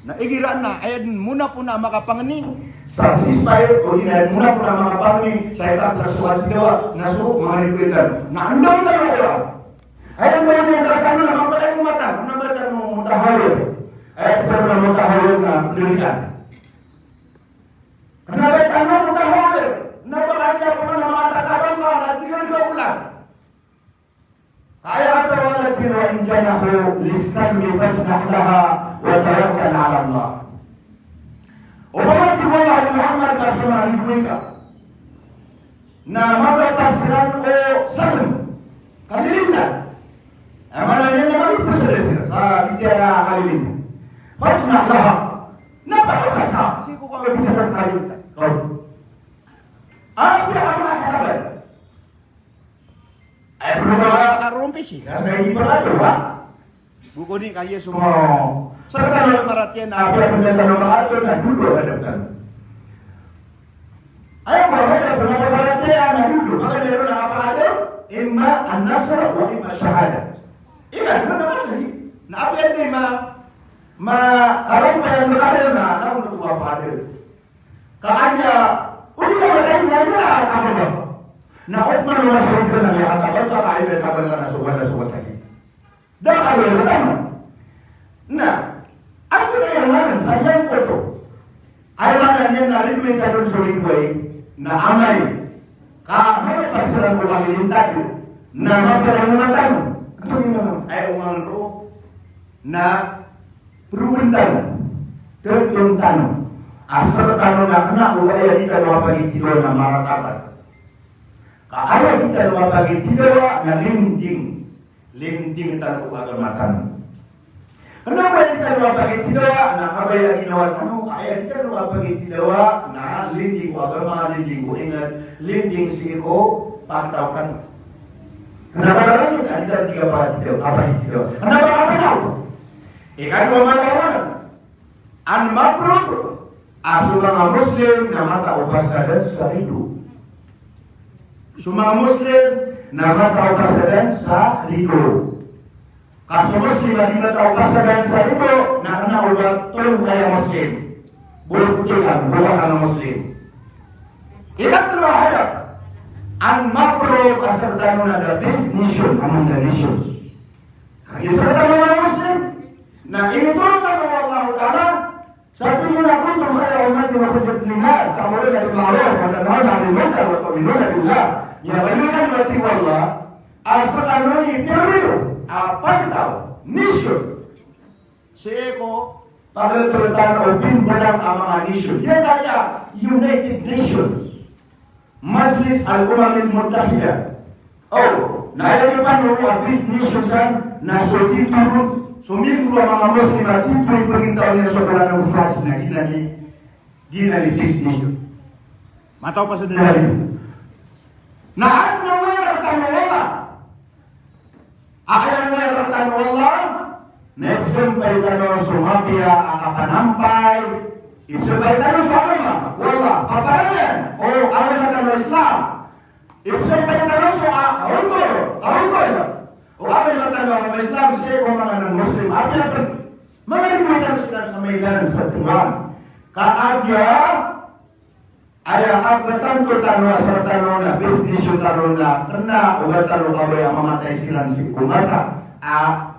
Na igira na aya den mona pona a makapangni sa ceasefire, odi na aya den mona pona a makapangni sa itaplak so katidawa, na so manga ridoay tano. Na anda tano ko ba? Aya den mona pona a makapangni na mapalaya ko matan, na matan o mutahawir. Aya den mona pona a mutahawir na lirian. Na ba tano mutahawir, na ba kaya pona na makatataban ka na tig a di ka olan. Aya a tawala tig iyan, "Wa in janahu lis-salmi fajnah laha wa tawakkal ala Allah." Opama tig o Allah, Muhammad, ka so manga ridoay ka na mapapasad ko salm, kalilintad. Aya maana niyan na mapapasad sa bitiara a kalilintad. Fajnah laha. Na pakapas ka sii ko bitiara a kalilintad. Apiya ka makatataban. Ay, polo ka karompi si. Kasi hindi pa ato, ha? Bukoni kaya sumo. Sa tano na maratiyan na apiya ka tano na ato na dodo a hadap tano. Ay, ko hadap na maratiyan na dodo. Maka di ron na apa ato? Imma an-nasr wa imma ash-shahada. Ika, dodo na kasi. Na apiya di ma, ma, karompi na ato na, na ano to apa ato? Ka aya, o di ka matay, na aya a kababa. Na o man a masa o di ka na aya a kababa, ka aya a kababa na so wala, so wala. Da ka aya a kababa. Na, antonaa i maana sa giyangkoto? Aya maana niyan na ridoay tano so ridoay, na amay ka mapapasad ko kalilintad, na mapalaya ko matan. Antonaa i maana? Aya o maana roo na Proven tano, tantona tano, a sktano na kna o aya di tano a pagitidawa na maratabat. Ka aya di tano a pagitidawa na linding, linding tano ko agama tano. Kna o aya di tano a pagitidawa na kabaya a ginawa tano, ka aya di tano a pagitidawa na linding ko agama, linding ko ingd, linding sii ko pagtaw tano. Kna ba lagid a di tano di kapagitidawa, kapagitidawa. Kna ba kapagitaw. Ikadowa, mataw anan, an maprove a so manga Muslim na mataw pasadan sa rido. So manga Muslim na mataw pasadan sa rido. Ka so Muslim a di mataw pasadan sa rido na kna o ba tolong kaya Muslim. Bukti ka, bukti ka Muslim. Ikatlo a hadap, an maprove a sktano na the best nation among the nations. Kagiya sktano na Muslim na initoro tano o Allahu Ta'ala sa tig iyan a kuntum khayra ummatin ukhrijat linnas ta'muruna bil ma'ruf wa tanhawna 'anil munkar wa tu'minuna billah. Miyaaloy tano a tig o Allah a skano i pirmiro a pagtaw, nation, sii ko pagtaw tano o pimbalang a manga nation. Giyangkaya United Nations. Majlis al-Umam al-Muttahida. O, na aya di pano a best nation san, na so titho ron, so miyambro a manga Muslim a titho i pagintaw iyan so Qur'an ago so hadith na giyanan i, giyanan i best nation. Mataw pasadan. Na adn a miyarata o Allah. Aya miyarata o Allah, na ipzampay tano so mapiya a kapanampay, ipzampay tano so agama o Allah, paparangayan o agama tano a Islam. Ipzampay tano so a, kaonggol, kaonggol o agama tano a Islam sii ko manga non-Muslim. Apiya pn manga ridoay tano siran sa Maidan, sa Tongan. Ka apiya Aya a katanto tano a sktano na best nation tano na kna o ba tano kabaya a mamatay siran sii ko masa a,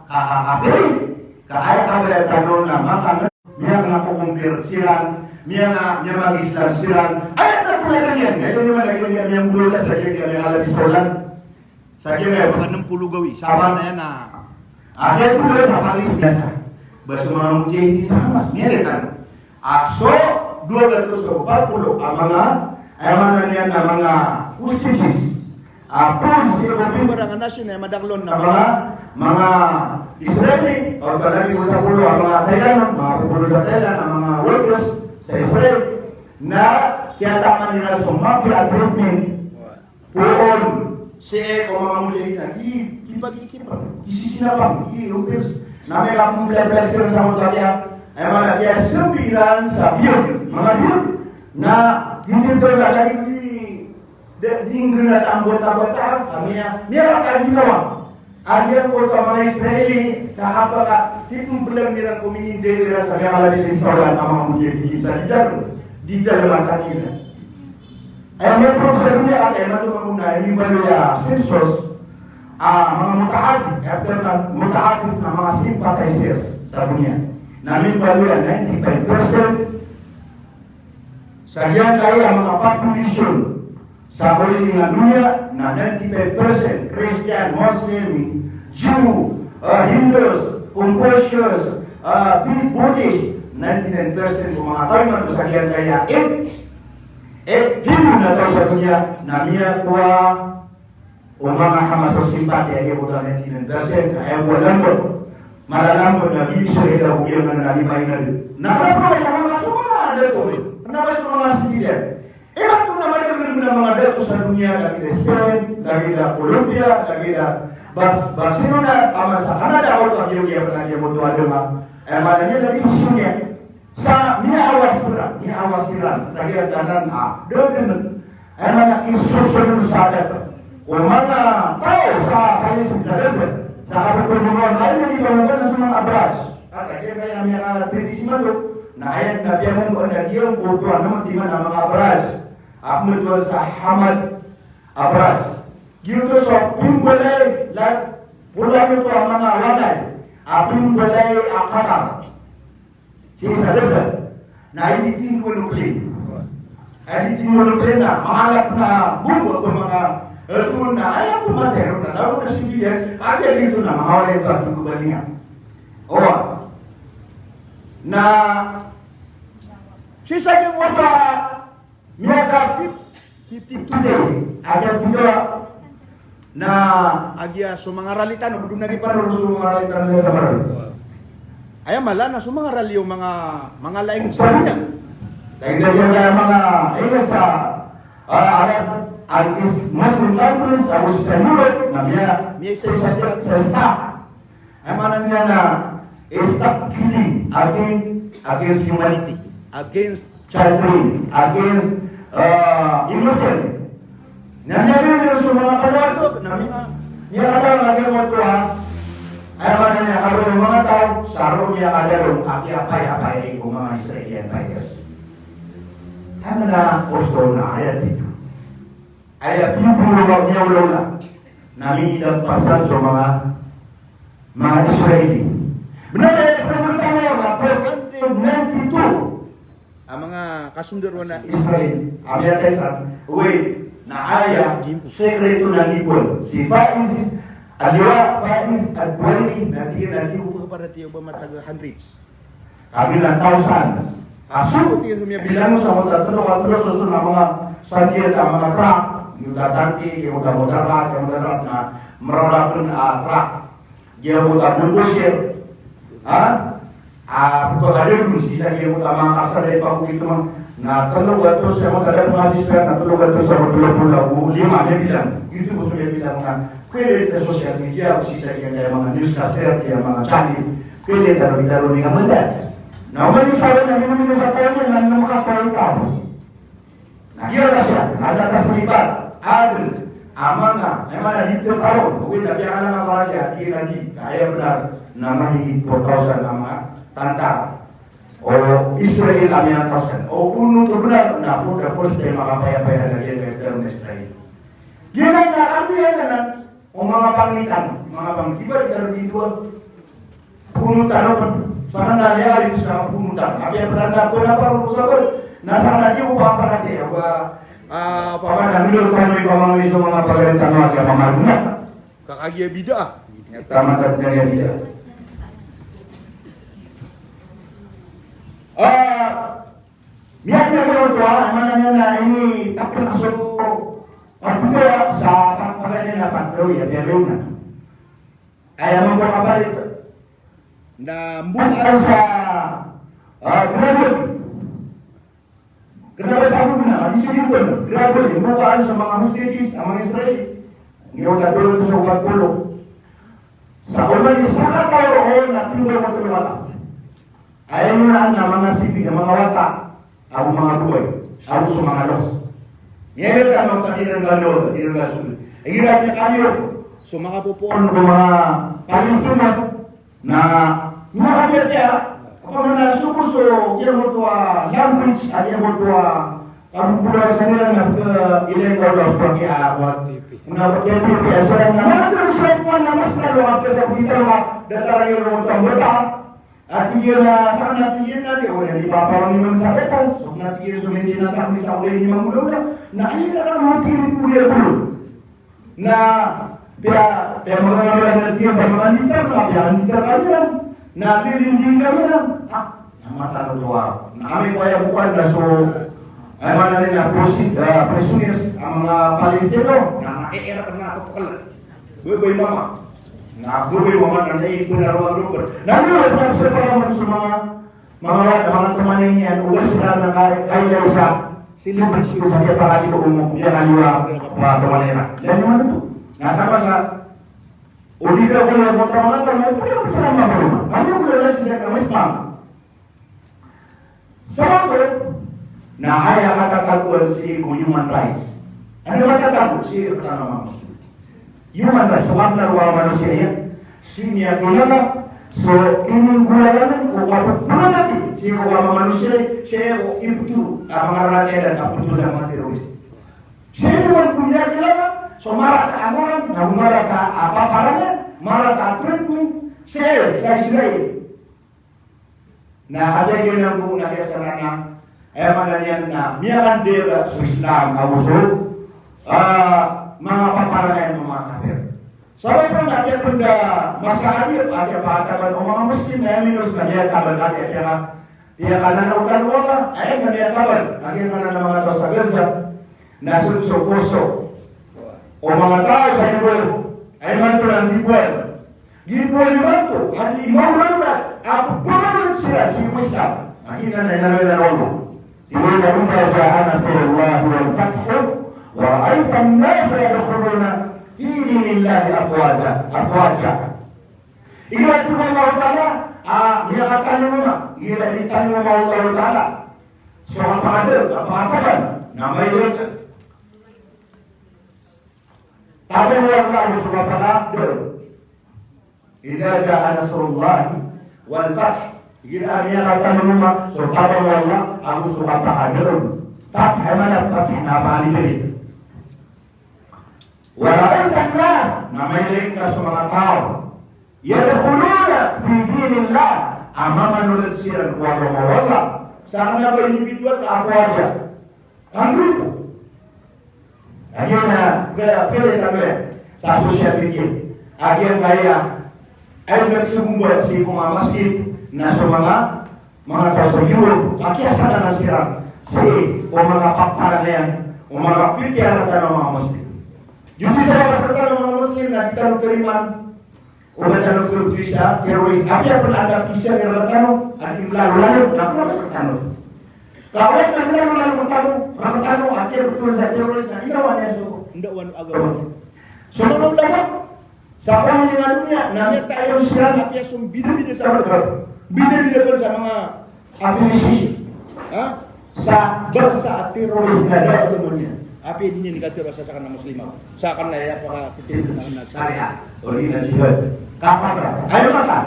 ka, ka, kapiri. Ka aya kabaya tano na makan'g, miyanga ko compare siran, miyanga, miyamag-Islam siran. Aya na tano na ganyan. Aya na tano na ganyan, miyambulo ka sa ganyan, miyanga labi solan. Sa giya, maka nem polo gawii, sa maana iyan na, ah, giya polo sa Palestina sa. Ba so manga mujahidin sa Hamas, miyaritan. A so dowa gatos so pat polo a manga, aya maana niyan na manga hostages. A poon sii ko pimbarang a nasyon a madakl on na manga, manga Israeli, o talabi ko sapolo a manga Thailand, manga polo sa Thailand, a manga workers sa Israel, na kiyataman iran so manga treatment. Poon sii ko manga mujahidin, ki, ki pag-, ki pag-, ki sisinapang, ki rompes. Na miyakapmblablag siran sa manga taw a, aya maana, kiyasambi iran sa biyog, manga biyog. Na di tito na lagi di, di, di nggenat a anggota-anggota, a miya, miyarata ginawa. Aya ko manga Israeli, sa apaka, tipempelang iran ko minindeg iran sa miyakalabi di sa olan a manga mujahidin sa di dal, di dal mata nila. Aya miyaproblema sa doniya a, aya mato mambo na, aya mimbaloy a census, a manga muta'addid, aya pitharo a muta'addid na manga sympathizers sa doniya. Na mimbaloy a ninety-five percent sa giyangkaya a manga population sa oriyan a doniya na ninety-five percent Christian, Muslim, Jew, ah, Hindus, Confucius, ah, Bu-, Buddhist, ninety-nine percent ko manga taw imanto sa giyangkaya a ep-, epilo na taw sa doniya na miyakowa o manga Hamas so simpati a giyangkoto a ninety-nine percent, aya bo a lambot. Mala lambot na di so hila ko giyangkanan a lima inali. Na kna ba so manga dato, kna ba so manga sindilian. Imanto na madakl a manga dato sa doniya, lagid a Spain, lagid a Colombia, lagid a Bar-, Barcelona, taman sa Canada, o taman a giyangkoto a doniya. Aya maana niyan na di so doniya. Sa miyaawas kiran, miyaawas kiran sa giyangkanan a, dn, dn, aya maana, isosold sa adat ko manga taw sa Palestine, sa Gaza, sa kapagpagdingowan, aya na di pamangkana so manga Abraj. At a giyangkaya miyakatitisi mato, na aya na piyamangkana giyangkoto a nama timan a manga Abraj. A pmbtowan sa Hamad Abraj. Giyoto so pimbalay, la, polo ano to a manga walay a pimbalay a Qatar. Sii sa Gaza. Na aya di tinggol o plane. Aya di tinggol o plane na mangalap na bomba ko manga, eh, ko na aya ko matay ron na lalo na sivilian, aya di to na manga walay to a di ko balingan. Owa. Na sii sa giyangkoto a Miyaka fifty-two days a giyangkoto na agiya so manga rally tano, bo dn a giya pn so manga rally tano sa Marawi. Aya mala na so manga rally o manga, manga laing sa doniya. Laing sa doniya, manga, aya sa, ah, Arab, Arab is Muslim countries, ago sa Europe, na miya, miyaisa-isa siran sa stop. Aya maana niyan na stop killing against, against humanity, against children, against, ah, innocent. Na miyailay so manga palato, na miya, miyakataw a giyoto a, aya maana niyan a kaba o manga taw sa roo miyakadalom a kiyapayapayai ko manga Israeli fighters. Aya maana osto na aya tito. Aya pimpiyo a miyaolaola na minidampasan so manga, manga Israeli. Bnar aya pimpiyo a four hundred ninety-two a manga kasondarowan a Israel a miyatay san. Oway, na aya sekreto na gipon si Faiz Al-Liwa, Faiz Al-Duwairi, na tig iyan a di ko pkhaparatiyayaa o ba matag hundreds. Kagiya thousands. Kaso, tig iyan, so miyabilang sa mota tlo ka tlo soson a manga sandiyan a manga truck. Giyoto a tanki, giyoto a motor truck, giyoto a motor truck na mararakn a truck. Giyoto a bulldozer. Ha? A, pkadadn, sii sa giyoto a manga kasar a ipakokit man. Na tlo gatos sa mota, da manga sister, na tlo gatos sa mota tlo polo ago lima, miyabilang. Giyoto bo so miyabilang na. Khailay sa social media, o sii sa giyangkaya manga newscaster, giyangkaya manga channel. Khailay tano, di tano di nga mala. Na oman i isa ron na di mo di mo sa tayo na, na makakaw taw. Na giya Russia, na da tasribat, adn a manga, aya maana di tano, oway na biya ka na manga Russia, di na di, kaya bnar na manga four thousand a manga tantara o Israel a miyatay san. O, ono oto bnar na for the first time a kapayapayaan a giyangkaya term na Israel. Giyanan na kami anan o manga pangni tano, manga pangni, di ba di tano di dowa? Poon tano pn. Sakn na aya ari sa poon tano. Apiya pn na pn a paro sa pn. Na sakn na di o paparatiyayaa, ah, pamananglo tano i pamangni so manga pagari tano a manga marina. Ka kagiya bid'ah. Taman sa kagiya bid'ah. Ah, miyagiya ko oto a, maana niyan na initapik so, ah, pito sa pagpaganay na pagkawi, ah, piyagawi na. Aya mambo kapalit. Na mbuka sa, ah, grabe. Kena ba sa mbuka na, di sa dito, grabe, mbuka sa mga hostages, sa mga Israeli. Ngiyo ka dolo sa upat polo. Sa oman isa ka taw, o, na timbul mo tulo ka. Aya maana na manga sipig, manga wata, ago manga bowai, ago so manga loks. Aya maana na manga kadiran kami o, kadiran ka suli. Igira niyan kami o, so manga popoon ko manga Palestina, na manga kapiya, opama na so ko so, giyoto a language, a giyoto a kabubulay sa nila na pag-, ilay ko so pag-, ah, na pag-, na mas lalo a pag-, sa pag-, datar a giyoto a bata. Ati iyan na, sa ati iyan na di, o na di papawangi man sa katas, so na ati iyan so hindi na sa amin sa ulay ni Mangulawla, na iyan na lang matilit mo iyan po. Na, piya, piya mga na di, sa mga litar, na piya litar kami lang, na lilinding kami lang. Ah, na mata na tuwa. Na kami ko aya bukan na so, ay, mana na niya, prosi-, ah, prisoners, ang mga Palestino, na, na, eh, era ka na, kapakal. Boy, boy, mama. Na, boy, boy, mama, na, na, ito na, rawag, rawag. Na, ano, na, sa mga, mga, mga, mga tumanay niyan, ugas sila na kay, kay Elsa, sila ba siya, sabi pa kami ko, umu-, yan, ano, ah, mga tumanay na. Yan naman ito. Na, sama sa, o di ka, wala mo, tama, tama, wala mo, tama, wala mo, tama, wala mo, tama, wala mo, tama, Sabap ko, na aya katatagoan sii ko human rights. Ano katatago sii ko manga Muslim? Human rights, so kapnar o manga manosiya iyan. Sii niyan kinana, so ininggolalan o kapopolati sii ko manga manosiya, sii ko ipto, a manga raratiya a kapopolati a manga terrorist. Sii niyan kinana, so marata a moran, na marata a paparangan, marata a treatment, sii sa Israel. Na kagiya giyanan bo na kiyasanan na, aya maana niyan na miyakandeg so Islam ago so, ah, manga paparangayan o manga kapir. Sabap na kagiya pn da masa a di, a kiyapataban o manga Muslim na aya miyanos na miyataban a kiya, kiya, kiyakananaotan o Allah, aya na miyataban, a kiyakanana manga taw sa Gaza. Na so, so poso o manga taw sa Europe, aya imanto na di buwan. Di buwan imanto, a di imanto na, a pphangaloy siran sii ko Islam. A giyanan na inaloy o Allah. Tig iyan a, "Idha jaa nasrullahi wal fath, wa ra'aytan nasa yadkhuluna fi dinillahi afwaja, afwaja." Igira tig o Allah Ta'ala, a, miyakatalingoma, igira italingoma o Allah Ta'ala so kapakadeg, kapakataban, na mailay ka. Taban o Allah so kapakadeg. Idha jaa nasrullahi wal fath. Igira a miyakatalingoma so taban o Allah ago so kapakadeg. Fath, aya maana fath na palibre. Wa ra'aytan nas, na mailay ka so manga taw. Yadkhuluna fi dinillah, a mamanold siran ko agama o Allah. Sa kna ba individual ka afwaja. Kangrupo. Agiya na, kaya pwede kami sa social media. Agiya kaya, ay, nagsugumba sii ko manga masjid, na so manga, manga taw sa Europe, a kiyasanan siran sii ko manga paparangayan o manga pipiya tano a manga Muslim. Giyoto i sabap sa tano a manga Muslim na di tano tarimaan o ba tano pn oto isa, terrorist. Apiya pn adn a kisa iran rktano a di mlalolalo, na pn rktano. Ka oway na mlalolalo rktano, rktano a terrorist, terrorist na inawaan iyan so, inawaan o agama niyan. So manga ulama, sa kowan iyan a doniya, na miyataw siran apiya so mbidabida sa madhab, mbidabida pn sa manga affiliation. Ha? Sa basta a terrorist na da a agama niyan. Apiya di niyan di katharo sa sakn a Muslim ako. Sa sakn a aya pakatitindg na sharia. O di na jihad. Kapakay. Aya mata.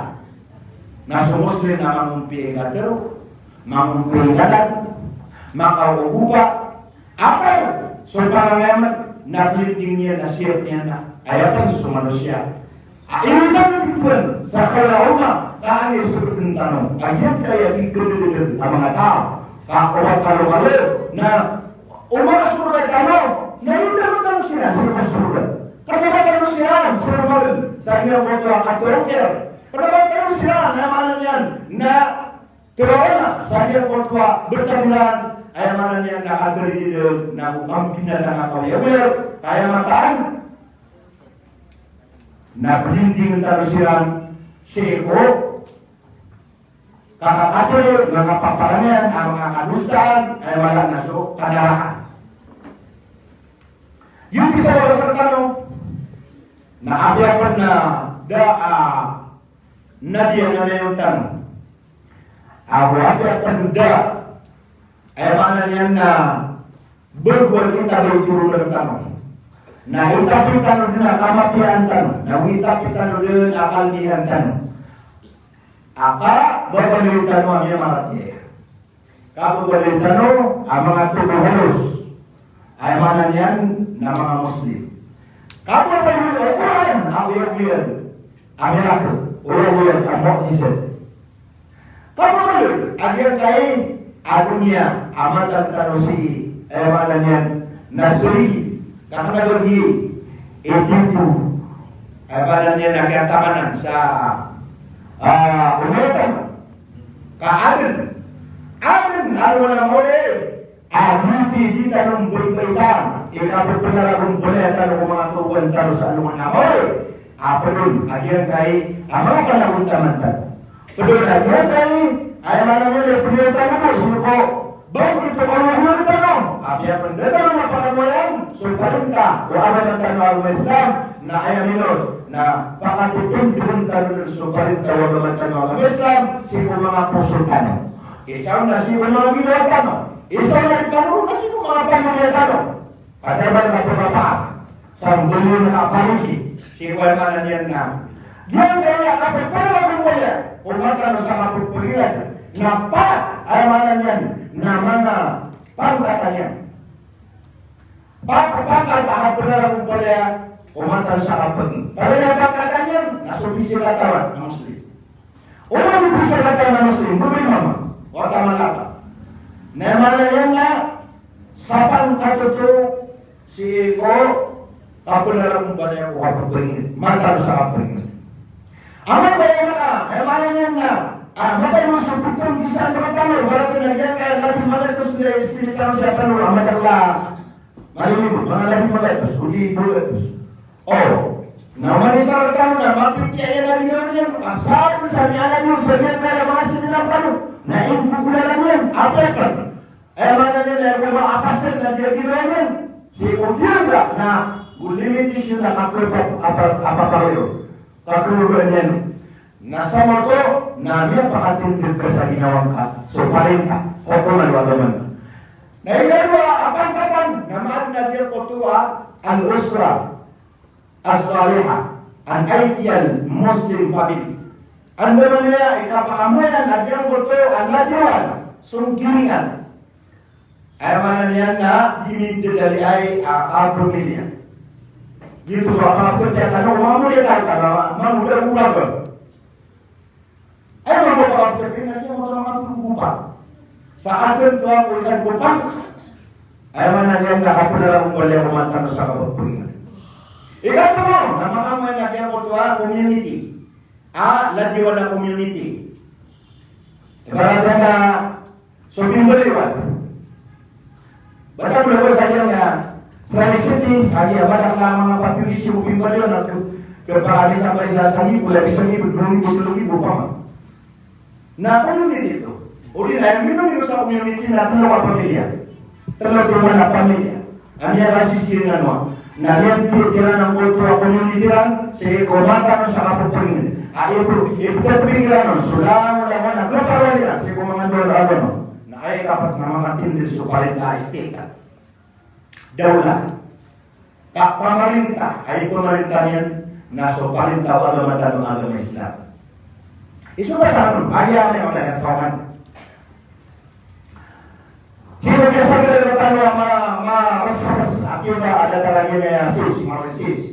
Na so Muslim na mangompiya i katharo, mangompiya i lalan, makaogopa. Apiya so pangangayaman na blinding iyan na siyap iyan na. Aya pn so manosiya. A, ino tano di buwan sa kaya o Allah, ka aya so btn tano a giyangkaya di gdgdgdg a manga taw. Ka o ba tano kalo na o manga sorga tano, na ino tano tano siran sa sorga. Kna ba tano siran sa sorga, sa giyangkoto a katorogir. Kna ba tano siran, aya maana niyan na Tero na sa giyangkoto a betagolan, aya maana niyan na katharo dn na go kambinatang a kaoyagoyag, ka aya mataan na blinding tano siran sii ko kakakapir, manga paparangayan a manga kadosaan, aya maana na so kadarakan. Giyoto i sabap a sktano na apiya pn na da a nabi a nanayawn tano, ago apiya pn da, aya maana niyan na bgo a kitab a itoron rktano, na itapi tano dn a kamapiyaan tano, na itapi tano dn a kalbihan tano, a kababaloy tano a miyamaratiyaya. Kababaloy tano a manga togo holos, aya maana niyan na manga Muslim. Kababaloy o Qur'an a oyagoyag a miracle, oyagoyag a mu'jizat. Kababaloy a giyangkai a doniya a mataan tano sii, aya maana niyan na sii, ka kna ba gii, i titu, aya maana niyan na kiyatamanan sa, ah, umatan. Ka adn, adn a alongan a maori a giyoto i di tano mbaybaitan i kapphagpnaragombaloya tano ko manga togon tano sa alongan a maori, a pd on a giyangkai a manga panagontaman tano. Pd on a giyangkai, aya maana niyan na pd on tano bo sii ko bangkit o kaoyagoyag tano. Apiya pn da tano mapakamoyan so parinta o agama tano a agama Islam, na aya minor na pakatitindgn tano dn so parinta o agama tano a agama Islam sii ko manga poso tano. Isa on na sii ko manga ginawa tano. Isa on na ipanoro na sii ko manga pamilya tano. Pd on a pmapaan sa mbaloy a kapariski sii ko, aya maana niyan na giyangkaya a kapphagpnaragombaloya o mata tano sa kapphagpagingd, na pat, aya maana niyan na manga pangkatan iyan. Pat, pangkat a kapphagpnaragombaloya o mata tano sa kapphagingd. Pd on a pangkatan iyan na so pzikatawan a Muslim. Aya pzikatawan a Muslim, problema man, wata malapa. Na aya maana niyan na sapang katoto sii ko kapphagpnaragombaloya o kapphagpagingd, mata tano sa kapphagingd. Amay ka aya maana niyan na, ah, mapayag so pitong gisaan rktano, ibarat na giyangkaya labi magatos a estimate tano sa tano, amay ka Malilibo, manga labi magatos, odi dowa gatos. O, na manisar tano na mapitiya iyan a ginawa niyan, asar sa miyaalabi on sa giyangkaya manga seminar tano, na inggogolalan iyan, apiya pn, aya maana niyan na aya ko manga apasal na ginawa niyan, sii ko biyangga na go limitation a kapapa-, apa-, apa-, katharo iyan. Na sa maoto na miyapakatindg ka sa ginawa ngka so parinta, oto na dowa doman. Na ikadowa a pangkatan na maadn a giyangkoto a al-usra as-salihah, an ideal Muslim family. Andamanaya i kapakamoyan a giyangkoto a ladiyawan, songgiringan. Aya maana niyan na di mindadaliay a kapamilya. Giyoto so kapamilya tano, mambo di tano, mambo di tano. Aya mambo a kapamilya na di tano mapagogopang. Sa aden to ako ikan gopang. Aya maana niyan na kapamilya ko matan sa kapamilya. Ikatlo, na makamoyan a giyangkoto a community. A ladiyawan a community. Ibarat na so pimbaloy iyan. Bata ko na ko sa giyangkaya Islamic State, kagiya bata ko na manga population ko pimbaloy iyan, na kapakabisa ko sa isa, isa nggibo, isa nggibo, dowa nggibo, tlo nggibo, opama. Na community oto. Odi na aya minomino sa community na tlo a pamilya. Tlo, tlo a pamilya a miyakasisiringan on. Na miyapikir iran angkoto a community iran, sii ko matan sa kapamilya. A ipo, ipo, pamikiran on so langolangon a kaparoon iran sii ko manga dowa a agama. Na aya kapat na manga tindg so parinta a state. Dawla. Ka pamarinta, aya pamarinta niyan na so parinta o agama tano a agama Islam. Isogat tano, aya maana niyan na katawan. Giyoto i sabap tano a ma-, ma-, response, akiba a datar a giya stage, ma-stage.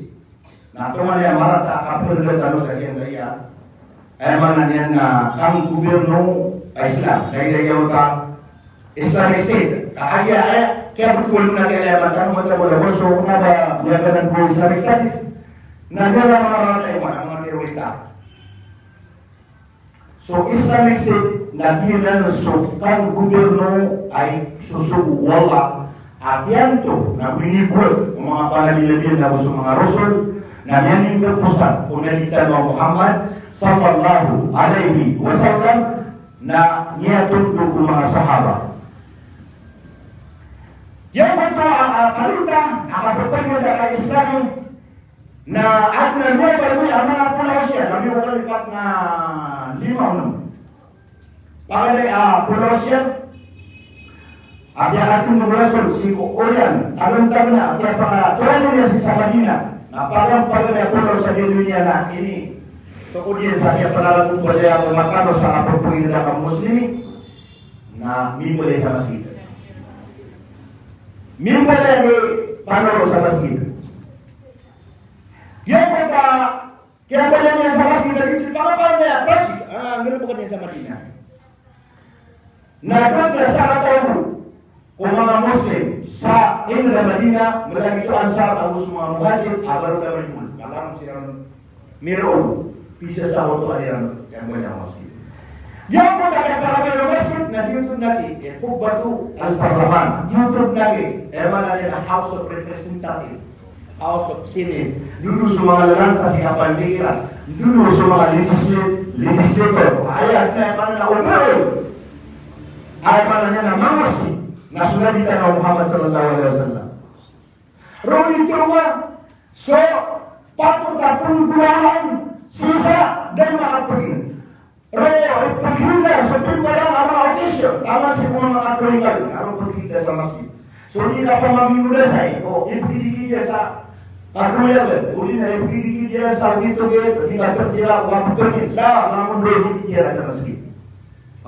Na tonganay a marata a kapelda tano sa giyangkaya. Aya maana niyan na kanggoberno a Islam, na aya giyoto a Islamic State. Ka aya, aya, kiyabetowan na kiyalaya mata, mata, wala, waso, na ba, ya, katan ko Islamic Studies. Na giya marata iyan a manga terorista. So Islamic State na giyanan so kanggoberno a isosogo o Allah a kiyanto na binigowan o manga panabi-nabi ago so manga rasul, na miyaninggaposan o Nabi tano a Muhammad sallallahu alaihi wasallam, na miyatondo ko manga sahaba. Giyangkoto a, a, parinta a kapapaganda ka Islam, na adn a miyabaloy a manga polaos iyan, na miyakalilipat na lima onom. Paganay a polaos iyan a piyakatindg o Rasul sii ko Oriyan, tagntagnaa, a piyakatoran iyan sii sa Madina. Na paganay a polaos a diyaloy niyan a ini, tokod iyan sa kiyapanalagompal iyan ko matanos a kapagpaganda ka Muslimin, na mimbalay sa masgit. Mimbalay a di panoro sa masgit. Giyangkoto a kiyambalay niyan sa masgit a di pangapal niyan a project, a, nggalbkn iyan sa Madina. Na dowa sa kataw ko manga Muslim sa inda Madina, mlagid so Ansar ago so manga Muhajir, a ba roo da malimon. Kalam siran miroo, pisa sa oto a di ran kiyambalay a masgit. Giyangkoto a kiyambalay a masgit, na giyoto na di, e, Qubbatu al-Parliament. Giyoto na di, e, maana niyan na House of Representative, House of Senate. Dodo so manga lalan a sii kapandikiran. Dodo so manga legisla-, legislator. Aya na, e, maana na overall. Aya maana niyan na mangasi na so Nabi tano a Muhammad sallallahu alaihi wasallam. Roo di toma so patot a pnggolalan sii sa da makapagin. Roo ipaghinda so pimbalang a manga okasyon, taman sii ko manga Katoliko, na roo paghinda sa masgit. So di na pamagingolasa, o ipaghinda sa kakuyagan, o di na ipaghinda sa otitogit, di na paghinda ko kapagin, la, langon roo di na sa masgit.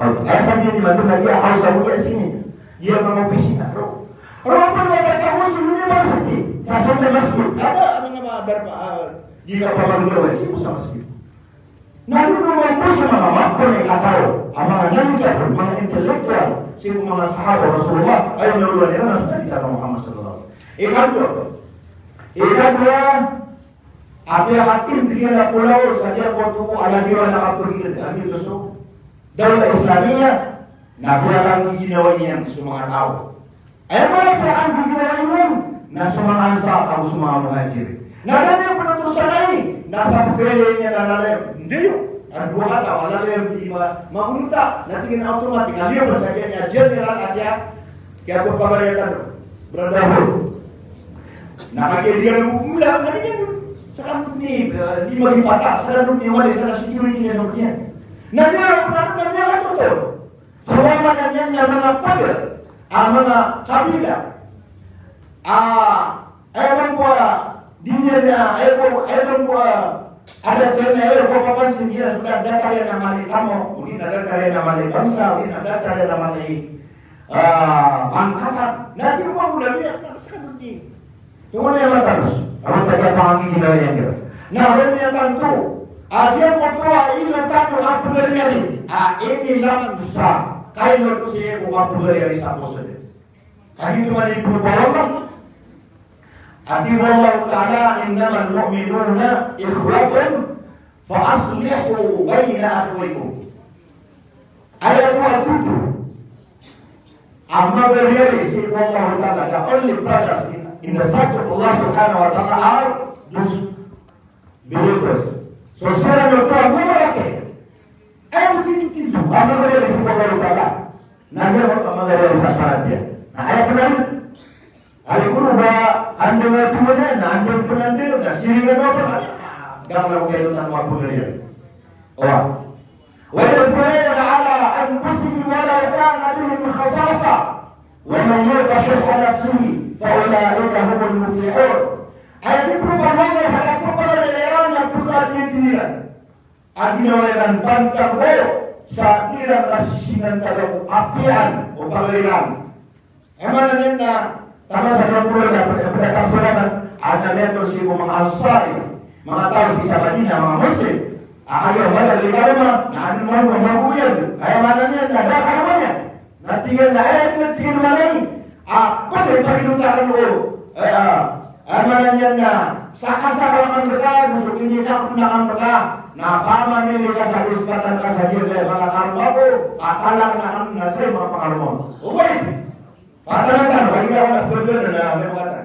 Asa di ni mato na iya House of Senate, iya manga opisina, roo. Roo pn na kata Muslim University, sa so masgit. Ada, ada nga darpa, ah, di ka pamagingolasa, sii ko sa masgit. Na dodo mambo so manga mapolek a taw, a manga nalikaw, manga intellectual, sii ko manga sahaba o Rasulullah, a inalowan iran a so Nabi tano a Muhammad sallallahu alaihi wasallam. Ikadowa, ikadowa, a piyakatindg iyan a polaos a giyangkoto a lagid iyan a kapagingd, a giyoto so Dawla Islamiyah, na piyakagiginawa niyan so manga taw. Aya maana a piyakagiginawa niyan na so manga Ansar ago so manga Muhajir. Na da niyan pn oto sanai na sa pagari niyan a lalayon. Ndi iyo, a dowa kataw a lalayon di ba magonota, na tig iyan a automatic a liyo pn sa giya a general a giya kiyapagpagariya tano, brotherhood. Na kagiya di ka na gugula, na di ka na, sa kanto ni, eh, di magipata, sa kanto ni, wala, sa na security niyan, sa kanto niyan. Na di na, na, na di na totoo. So, wala na niyan na manga paga, a manga kabila. A, aya mambo a, di niyan na, aya ko, aya mambo a, adat iyan na, aya ko papansin iyan, so da, datar iyan a mala i tamo, o di na datar iyan a mala i bangsa, o di na datar iyan a mala i, ah, angkatan. Na di ko mambo na niyan, na sa kanto ni. Tonganay a matanos a matanos a pangigiraw iyan, di ba? Na ron iyan tanto a giyangkoto a ino tano a pagariya, a inilangan sa kaino sii ko kapagariya sa poso. Kagiya ito man i pagpapalawas. Ati Allah Ta'ala, "Innamal mu'minuna ikhwatun fa aslihu bayna akhawaykum." Aya ko a totoo a magariya sii ko Allah Ta'ala, the only brothers in, in the sight of Allah Subhanahu wa Ta'ala are those believers. So siran oto a magariyari. Aya ko totoo a magariya sii ko Allah Ta'ala na aya ko a magariya sa paratiaya. Na aya pn a Ay, goro ba, anda nga tumana, na anda pn anda, na siringan nga pn. Giyangkanan o kailangan a pagariya. Owa. Wa yu'thiruna ala anfusihim walaw kana bihim khasasa. Wa man yuqa shuhha nafsihi fa ulaika humul muflihun. Ay, di pn ba wala sa kapagariya na pagariya iran. A ginawa iran bantang bo sa iran na sisingan taga ko apiya o pagariya. Aya maana niyan na, taman sa kapagariya, pagariya, pagariya, pagariya, a miyatao sii ko manga Ansari, manga taw sii sa Madina, manga Muslim. A, aya maana niyan na, na ano man, manga buyan. Aya maana niyan na, da karoma niyan. Na tig iyan na, eh, na tig iyan na, ah, pwede pa rin utarang ko. Eh, ah, ah, maana niyan na, sa kasarapan ka, gusto ko niyo Ina ko na kan ka, na pamamili ka sa ispatan ka sa giyangkai a manga karoma ko, patalan ka na kan na sa manga pangaroma. Oway. Patalan ka na, oway, ina ko na pagdala na, na, na, na, na,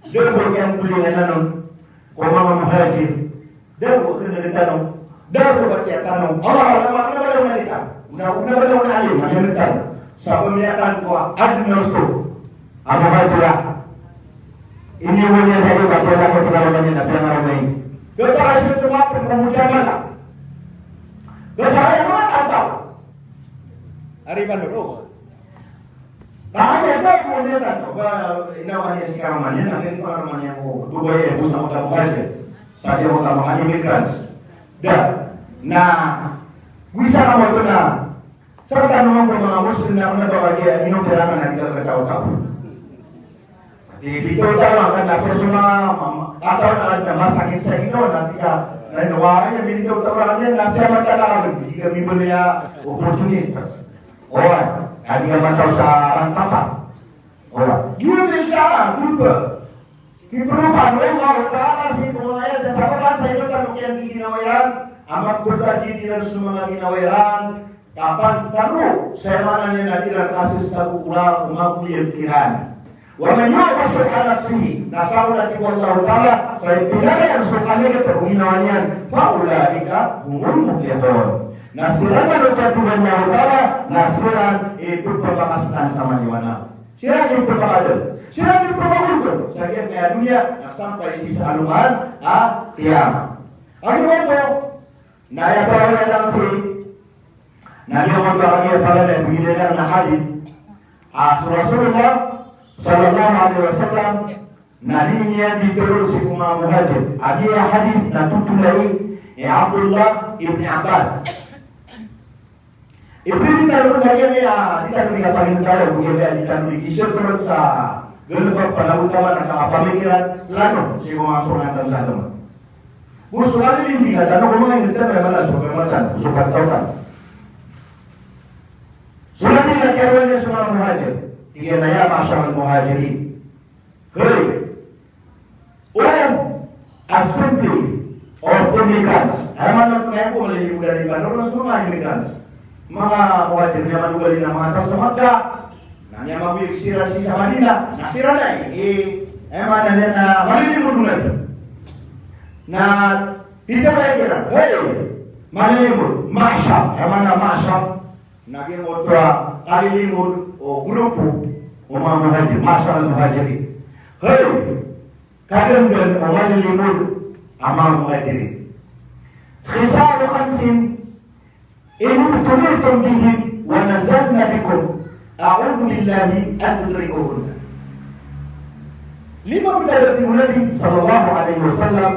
Da bo kiyan kolingan tano ko manga Muhajir. Da bo kiyan kolingan tano. Da bo kiyan tano. Allah, Allah, Allah, Allah, Allah, Allah, Allah. Na, na, na, na, alim, na, na, na. Sa pamiyatan ko, adn so a Muhajir. Ini wala sa iyo, kapila ko, kapila ko, na, na, na, na. Kapila ko, kapila ko, mujamala. Kapila ko, kapila ko. Ari ba, no? Kaya da ko niyan tanto, ba, inawa niyan si karoma niyan, na kaya karoma niyan ko, Dubai, eh, gusto ko tamo kaje. Pati ko tamo ka immigrants. Da, na, wisa ka mo to na, sa tanto mo ko manga Muslim na, na to kaje, ino pera na, na, kita ka tao-tao. Di, di ko tao, na, na, ko suma, ma, ma, tao na, na, masakit sa ino, na, kita, na, ino, wa, ya, di ko tao, na, na, siya matala, di kami boleh ya, opportunist. Oway, a di ka mataw sa rangkapa. Oway. Giyoto i isa a group. Kiproofan o Allahu Ta'ala sii ko manga ayat a sabap sa ino tano kiyan di ginawa iran, a mapkotad iran so manga ginawa iran, ka pantaro sa aya maana niyan na di iran kasista ko ora ko magoyag kiran. Wa man yuqa shuhha nafsihi, na sa aya tig o Allahu Ta'ala, sa ipilaya so kaligit o ginawa niyan, fa ulaika humul muflihun. Na siran man, tig o Allahu Ta'ala, na siran i pphakaslaan sa maliwanag. Siran i pphakadal. Siran i pphakaonto sa giyangkai a doniya, na sampay sii sa alongan a qiyamah. Agi mo to, na aya pawala tano sii, na di ako pagari a pagari a bigyan na hadith. Ah, so Rasulullah sallallahu alaihi wasallam, na di niyan di tero sii ko manga Muhajir. Agi a hadith na totol ai, eh, Abdullah ibn Abbas. Ibn Abbas, na di tano di kapagintaw, di tano di kisir tero sa galbk panautaman a kapamikiran, lalo sii ko manga songan tano. Gusto ka rin, hindi ka tanong kung mga hindi ka may malas, huwag kang matanong. Gusto ka tawag. So, na di na kaya niya sa manga Muhajir. Tig iyan a, "Ya ma'shar al-Muhajirin." Hoy, o a sibling of immigrants. Aya maana niyan ko malilimod a immigrants. Manga Muhajir, miyamanogali na manga taw sa Makkah. Na miyamagoyag siran sii sa Madinah, na siran ai, eh, aya maana niyan na malilimod o Nabi. Na pitharo iyan kiran, "Hey, malilimod, ma'shar," aya maana ma'shar. Na giyangkoto a kalilimod o grupo o manga Muhajir, ma'shar al-Muhajirin. "Hey, kadngdn o malilimod a manga Muhajirin. Khisalu khamsin, in ibtulitum bihin wa nazalna bikum, a'udhu billahi an tudrikuhunna." Lima btad, tig o Nabi sallallahu alaihi wasallam,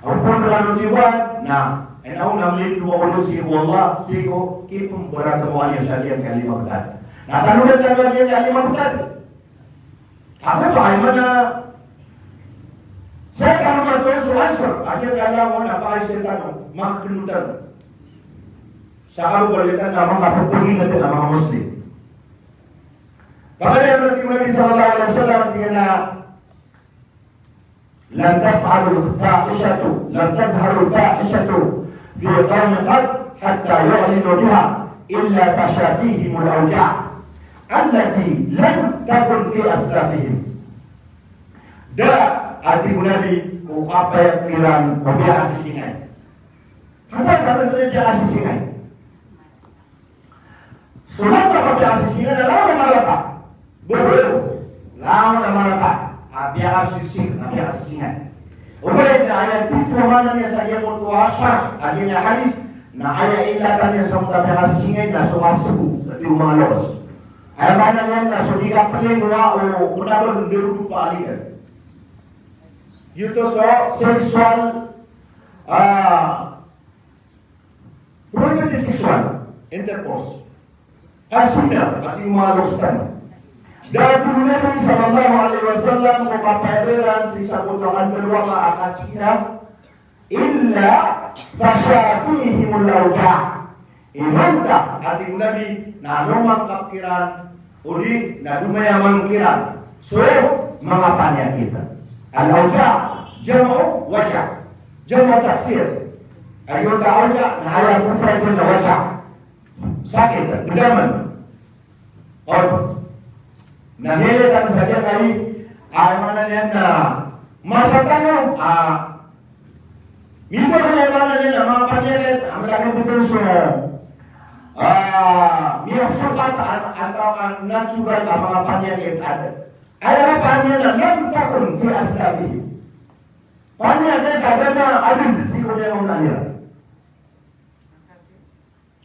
a pn rkano tiwan na, aya na mlindong ako sii ko Allah, sii ko kipmbaratmowa niyan sa giyangkai a lima btad. Na tanodi tano a giyangkai a lima btad. Ako ba, aya maana, sa tano ba to so answer, a giyangkai a langon a ba, aya sa tano, makaknod tano. Sa kababaloy tano a manga pphagingd a manga Muslim. Pagari a tig o Nabi sallallahu alaihi wasallam, tig iyan a, "Lan tadhharul fahishatu, lan tadhharul fahishatu fi qawmin qat hatta yu'linu biha illa fasha fihimul awja' allati lam takun fi aslafihim." Da, a tig o Nabi, ko kapayag kiran ko biya a sisingay. Kagiya kagiya biya a sisingay. So langon a kapiya a sisingay na langon a marata. Bebel. Langon a marata. A biya a sising, a biya a sisingay. Ogaid na aya titho a maana niyan sa giyangkoto a shar, a giya hadith, na aya ilatan iyan sa kapiya a sisingay na so masbo, sa di o manga loks. Aya maana niyan na so di kapling o, o, o nabar o ndaroropa a ligan. Giyoto so sexual, ah, prohibited sexual intercourse. As-zina, a tig o manga loks tano. Da a tig o Nabi sallallahu alaihi wasallam ko kapayag iran sii sa koto a kandalowa a kazina, illa fasha fihimul awja'. Inonta, a tig o Nabi, na lomangkap kiran, odi na domayaman kiran so manga panyakit. Al-awja', jam'u waja'. Jamu taksir. Ayo ta awja, na aya mufrad na waja. Sakit, bedaman. Or, na miyalitan sa diya kai, ah, maana niyan na masa tano, ah, mimba ka aya maana niyan na manga panyakit, a mala ka betul so, ah, miyasokat an, an, an natural a manga panyakit a da. Aya maana niyan na lam takun fi aslafihim. Panyakit a da na adn sii ko miyaona iran.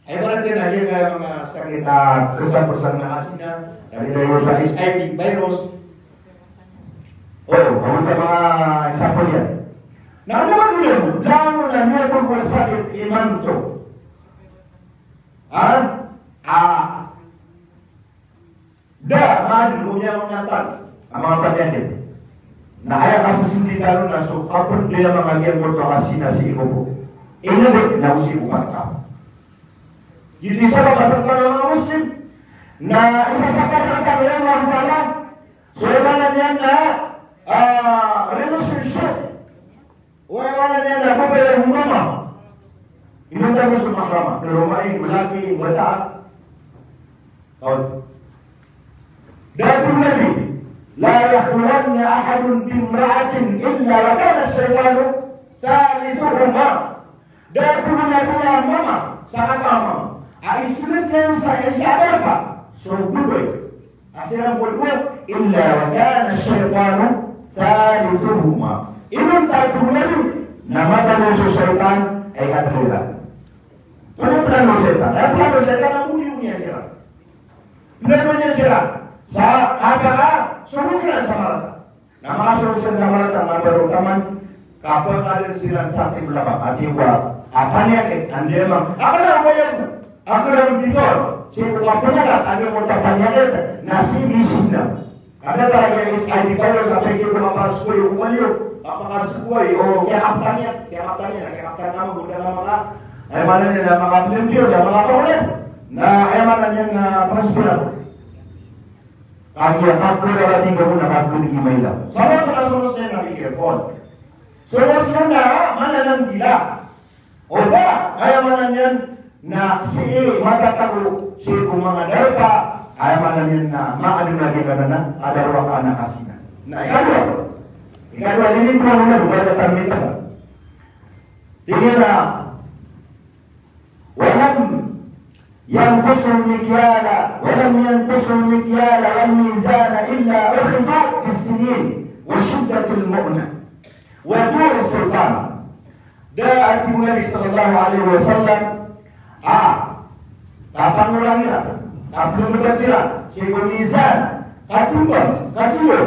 Ay, ibarat iyan a giyangkaya manga sakit a, ah, kusang-kusang na asina, na giyangkaya HIV virus. O, ago manga example iyan. Na ano ba dn iyan? Langon a miyatoon ko sakit imanto. Ha? Ah. Da, man, ko miyaonatan a manga panyakit. Na aya kasisindi tano na so kapnd iyan a manga giyangkoto a asina sii ko bo. Ino bo, na o sii ko katka. Giyoto i sabap a sa tano a manga Muslim na isa sa katka o Allah Ta'ala, so aya maana niyan na, ah, relationship. Oway, maana niyan na babay ago mama. Inonta ko so mahram, na lomay, malaki, wata. Kawl. Daat o Nabi, "La yakhluwanna ahadun bimra'atin illa wa kana ash-shaytanu thalithuhuma." Daat o Nabi a mama, sa kata a mama, a isolat iyan sa isa a darpa so babay a siran bo dowa, "Illa wa kana ash-shaytanu thalithuhuma." Inonta ko Nabi na mataan o shaytan a ikatlo iran. Tonaa i plano o shaytan? Aya plano o shaytan na boni-boni iyan siran. Boni-boni iyan siran. Sa kapakasogo iran sa marata. Na makasogo siran sa marata, na baro taman, kapakadn siran sa tim laba, a di ba, a panyakit, anda iyan ma, a kna o ba iyan bo, a kna o ba iyan bo, sii ko kapanyakit, anda iyan ko panyakit, na sii misina. Kada talaga HIV virus, a pagir ko mapasok ko iyo, ko maliyo, kapakasogo iyo, o kiyakaptan iyan, kiyakaptan iyan, kiyakaptan ka ma, goda ka ma ka, aya maana niyan na makaplmpiyo, na makapaolad. Na aya maana niyan na transferable. Kagiya kapkhagoda ka di gamo na kapkhagoda i maila. Sama ko na solos niyan na be careful. Solos niyan na maana niyan gila. O ba, aya maana niyan na sii matatago sii ko manga darpa, aya maana niyan na maadn a di ka na, na, a darpa ka na kasina. Na ikadowa. Ikadowa, ini ko na, na, na, na, na, na, Tig iyan a, "Wa lam yanqusul mikyala, wa lam yanqusul mikyala wal mizana illa ukhidhu bis-sinin wa shiddatil mu'na wa ju'is sultan." Da a tig o Nabi sallallahu alaihi wasallam, a, kapangorangi iran, kaplombdati iran sii ko mizan, katimbang, katilo.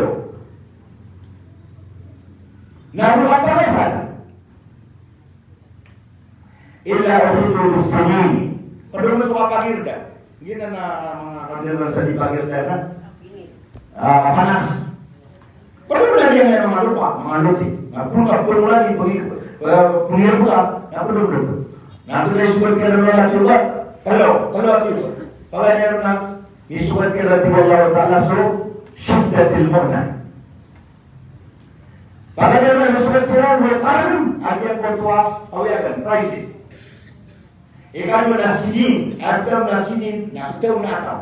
Na go kapangasan. Illa ukhidhu bis-sinin. Pd on so kapagirda. Giyanan a manga kadalasan sa di pagirda na, a, panas. Pd on na giyanan a manga lopa, manga loti. Na pd on ka pd on lagi pagi, e, pagirda. Na pd on, pd on. Na pd on isogat ka na loti ba? Tlo, tlo a tiyoba. Paganay ron na isogat ka na, tig o Allah Ta'ala, so shiddatil mu'na. Paganay ron na isogat siran, wal qarn, a giyangkoto a kawiyagan, crisis. Ikadowa na sinin, a taw na sinin, na taw na ataw.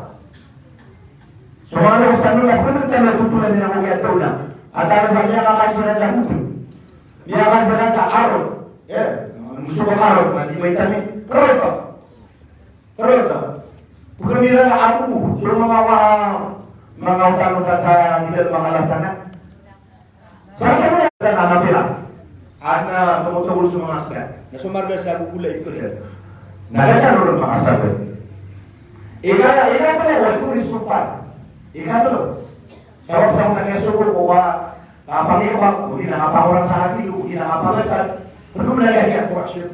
So manga loks tano na pd on tano totolan iyan a miyataw na. A taw na miyakakaji iran sa bokol. Miyakaji iran sa arot. E, mosok a arot, na di ba itamin. Karot a. Karot a. Bokol iran a agogo. So manga wa, manga wata tano sa di da makalas anan. Sa kaya na, na pila. Adn a mamotogol so manga sda. Na so marga sa gogolay ko dn. Na kaya na ron manga sda. Ika, ika pala, wa ju'is sultan. Ika tlo. Sabap sa kaya sogo ko wa, a, pangikwa, o di na kapangoran sa hati, o di na kapangasad. Pd on na kaya corruption.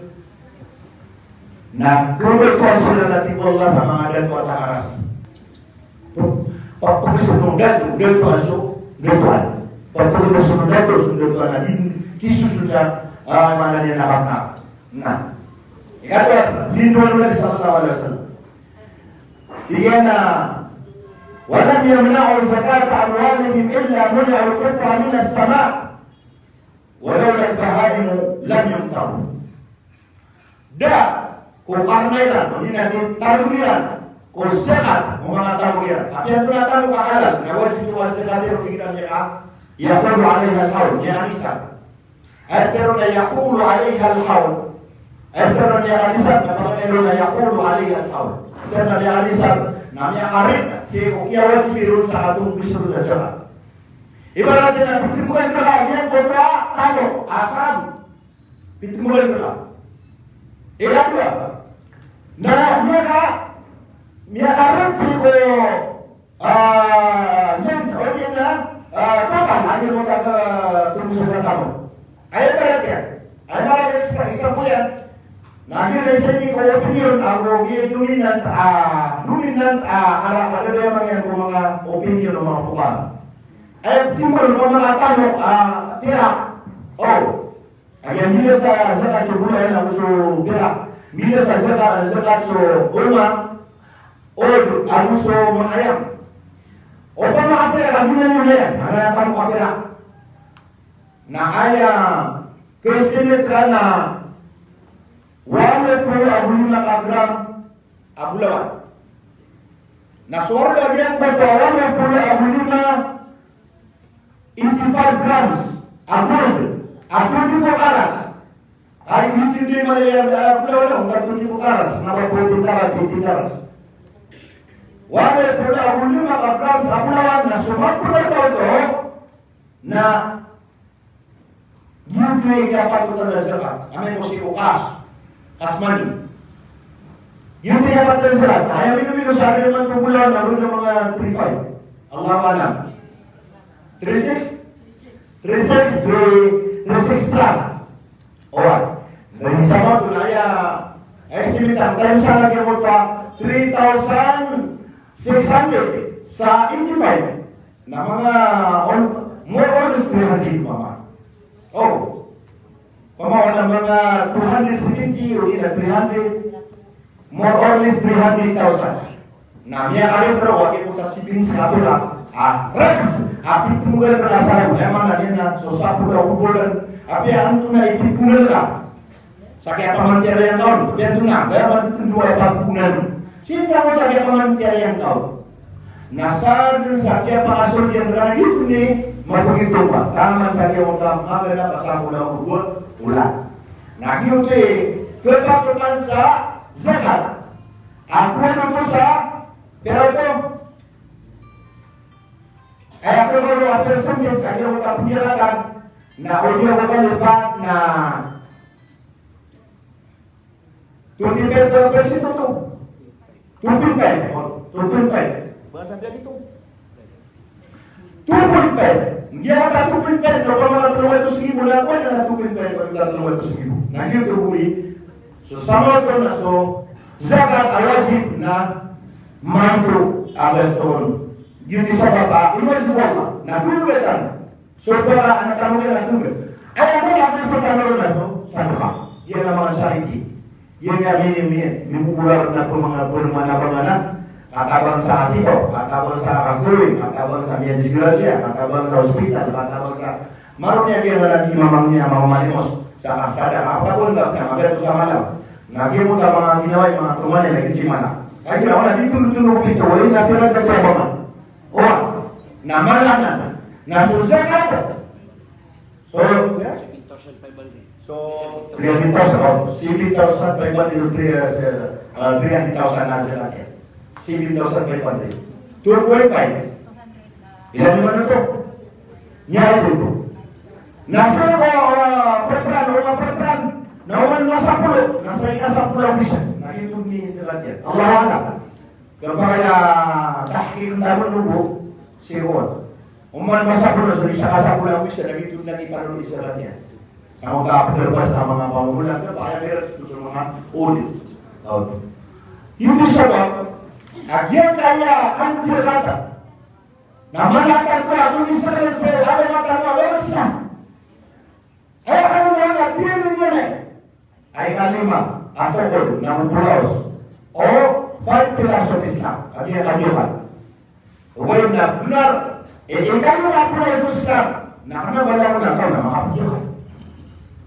Na, pd on corruption na tig o Allah sa manga dato a takarasi. Pagpagosok on dato, dato a so, dato a. Pagpagosok on dato, so dato a na di kisosold a, a, maana niyan na kapna. Na. Ikatlo, lindon o Nabi sallallahu alaihi wasallam. Tig iyan a, "Wa lam yamna'u zakata amwalihim illa muni'u al-qitra minas sama'." Walaulal bahaimu lam yumtaru. Da ko karna iran, odi na di tarog iran ko zakat o manga tamok iran. Apiya antonaa tamok a halal na wajib so zakat iran, igira miyaka, yahulu alayhal hawl, miyakanisab. Aya pitharo na yahulu alayhal hawl. Aya pitharo na miyakanisab, na pitharo na yahulu alayhal hawl. Pitharo na miyakanisab, na miyakarit sii ko kiyawajibi ron sa katomog iso sa zakat. Ibarat iyan na pitimo ka gram, iyan ko tamok a sabu. Pitimo ka gram. Ikadowa na miyaka, miyakarit sii ko, ah, iyan, o iyan na, ah, total, a iyan ko ka, ah, tomog sa tamok. Aya ibarat iyan. Aya mala ka extra, extra po iyan. Na giyoto i sii ko opinion, ago giya dominant, ah, dominant, ah, ala, ala da iyan manga opinion o manga fuqaha. Aya pitimo ka gram o manga tamok, ah, pirak. O. Aya miyasa zakat so bolawan ago so pirak. Miyasa zakat, zakat so onga, od, ago so manga ayam. Opama a pirak a giyanan iyan, a tamok a pirak. Na aya ka-estimate ka na walo polo ago lima ka gram a bolawan. Na so arga giyangkoto a walo polo ago lima, eighty-five grams a gold, a twenty-four carats. Ay, eighty-five mala iyan a bolawan, a twenty-four carats, na ba fourteen carats, eighteen carats. Walo polo ago lima ka grams a bolawan, na so mapolo ka oto, na giyoto i kiyapatotan a zakat. Amay ko sii ko cash. Cash money. Giyoto i kiyapatotan a zakat. Aya mino-mino sa aya man ko bolawan na ron na manga three five. Allahu a'lam. Three six? Three six, three, three six plus. Oway. Dari sa oto na aya estimate a, tayo sa lagi mo pa, three thousand six hundred sa eighty-five. Na manga on, more or less three hundred mama. O. Pama on na manga two hundred seventy, o di na three hundred. More or less three hundred thousand. Na miyakalit roo a giyangkoto a savings ka pira. A, rex, a pitimo ka gram a sabu. Aya maana niyan na so sapolo a bolan. Apiya antonaa i pitonan ka. Sa kiyapamantiyarayaan ka on, piyatonan, da a matitindog a pagkunan. Sii ko mata kiyapamantiyarayaan ka on. Na sa dn sa kiyapakasold iyan rka na giyoto i mapagitong ka. Taman sa kiyapakasold iyan rka na giyoto i kapatotan sa zakat. Ako na ko sa pera ko. Aya ko a percentage a giyoto a piyakatan. Na o di ako kalipat na Two point five percent oto. Two point five. O, two point five. Bahasa dia gitu. Two point five. Giya ka two point five, na opama ka tlo ratus ribo na ako na two point five, ka tlo ratus ribo. Na giyoto bo i. So, sa manga oto na so zakat a wajib na maito a gasto on. Giyoto i sabap a inwajib o Allah. Na giyoto i katan. So, para anak tano iyan a tunggal. Aya mala a pd sa tano ron na so sadaka. Giya na manga charity. Giya na mini, mini, mini mimbobola ron na pd manga, pd manga bangana. Katawan sa atito, katawan sa kagawii, katawan sa miyadisgrasya, katawan sa ospital, katawan sa maroni a giya na di mamang niyan, mamamalimos. Sa kasada, katawan sa magatos a mala. Na giya mo ta manga ginawa i manga tonganay na giya di mana. Kaya ginawa na di tundotondog pito, wala na pira na tabangan. Oway, na mala anan na so zakat. So, so, three hundred thousand, oh, seven thousand five hundred, three, uh, uh, three hundred thousand na zakat iyan. Seven thousand five hundred. Two point five. Ilay niyo man oto. Niyan oto. Na so, uh, perpran, o perpran. Na oman masapolo, na sa ika sapolo a bisan. Na giyoto i zakat iyan. Allahu a'lam. Kapakay a tahqiq tano bo, sii ko. Oman masapolo, so isa ka sapolo a bisan, na giyoto i panolo i zakat iyan. Sa manga pd sa manga pangola, kapakay a miyarap so manga odi. Odi. Giyoto i sabap a giyangkaya a piyakatan. Na mala tano a, kung isa ka sa agama tano a agama Islam. Aya kano na piyakatan iyan. Aya kalima, a tokod, na mopolaos. O five pillars of Islam. Aya kalima. Oway na bnar, e, aya kalima a polaos o Islam. Na kna ba langon a kaw na makapiyakatan.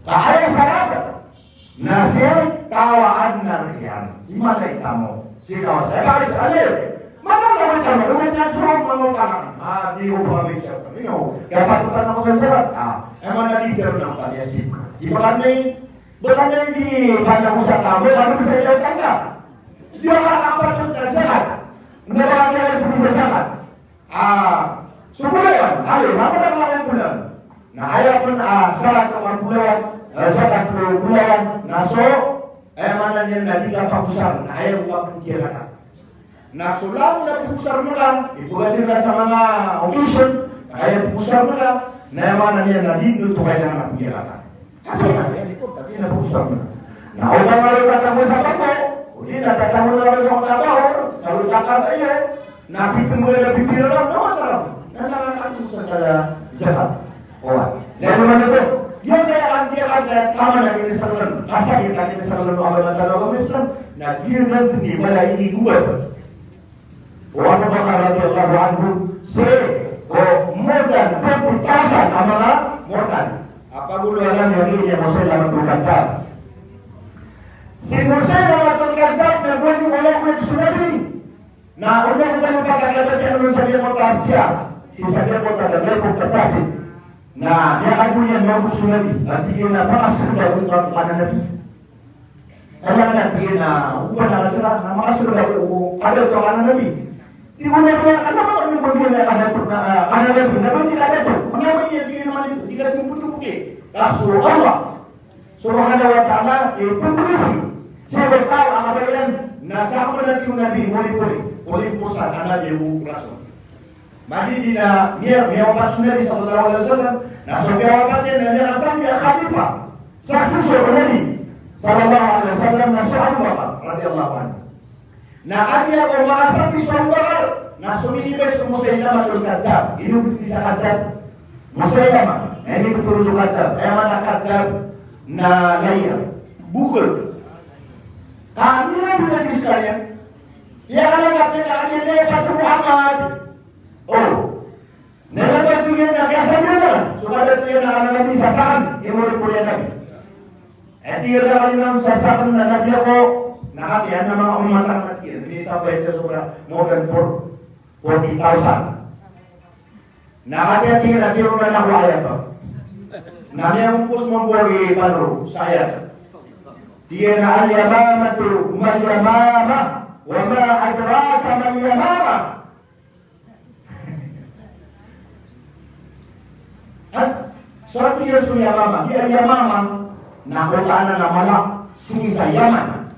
Aya sarat na sii tawaan na riyan. Imanay tamo. Sii tawaan. Aya ba sii ale. Mana na wata mo, wata na sii mangutang. Ah, di ko pa bicara. Ino, kaya patutan ako sa sarat. Ah, aya mana di pero na kami sii. Di ba kami, ba kami di panagusa tamo, kami sa iyo tangka. Di ba ka kapatut na sarat. Nda ba kami sa sarat. Ah, so bolawan, aya, mapatag a bolawan. Na aya pn, ah, sarat a bolawan, ah, sarat a bolawan, na so, aya maana niyan na di ka pagosar, na aya bo ka pn kiyakata. Na so langon a pagosar mo ka, ipagati ka sa manga occasion, na aya pagosar mo ka, na aya maana niyan na di oto kailangan a piyakata. Aya maana niyan, aya pagosar mo ka. Na o ba nga ron tatago sa bangko, o di na tatago na ron sa manga tao, na ron tatago iyo, Na pipinggol na pipinggol na, na masarap. Na nakakatulong sa kala zakat. O, lalo na ito. Di kaya ang, di kaya tama na kinasanglan. Kasakit na kinasanglan o agama tano a Islam. Na di na ini mala ini gubat. O Abu Bakar radiyallahu anhu, sii, o more than twenty thousand a manga mortal. Apa gulu alam yang ini yang Musailamatul Kadhdhab. Si Musailamatul Kadhdhab na guli wala guli so Nabi. Na aya ko kalipat a kadatar iyan sa giyangkoto a Siyam, sa giyangkoto a Laylatul Qadr. Na miyakadowa iyan mambo so Nabi, a tig iyan a makasrga ako ko Nabi. Aya na tig iyan a, o ba na kasrga, na makasrga ako ko Nabi. Tig o Nabi a, ano ka ba niyan ba giya na kadatar, na, ah, Nabi, na ba di kadatar? Manga ba iyan tig iyan a mani, di ka tumputumpok iyan. Kaso Allah Subhanahu wa Ta'ala, eh, pemberisi. Sii ko taw a kabaya iyan na sa apiya o Nabi, mori-mori, mori-mori sa anak iyan o Rasul. Madi di na miya, miyawapat so Nabi sallallahu alaihi wasallam, na so kiyawapat iyan na miyakasambi a khalifa, successor o Nabi sallallahu alaihi wasallam, na so Abu Bakar radiyallahu anhu. Na aya ko makasambi so Abu Bakar, na sominiba so Musailamatul Kadhdhab. Ino bitowan sa Kadhdhab? Musailama. Na ino bitowan so Kadhdhab? Aya maana Kadhdhab na liar. Bohol. Kami na bitowan sekalian. Iya ka na kapita kami na ipasok Muhammad. O. Na aya ba tig iyan na kiyasabot iyan, so kadatar iyan a Nabi sa saan, i mori-mori a Nabi. Aya tig iyan a Nabi sa saan na Nabi ako, na katii a manga ummat angka tig iyan, minisabay iyan sobra, more than four, forty thousand. Na katii a tig iyan a tig iyan a na ko ayat ba. Na miyampos mambo a di panoro sa ayat. Tig iyan a al-yamamatu mal-yamamah, wa ma adraka mal-yamamah. At so tig iyan so Yamama, di a Yamama, na kotaan a mala sii sa Yaman.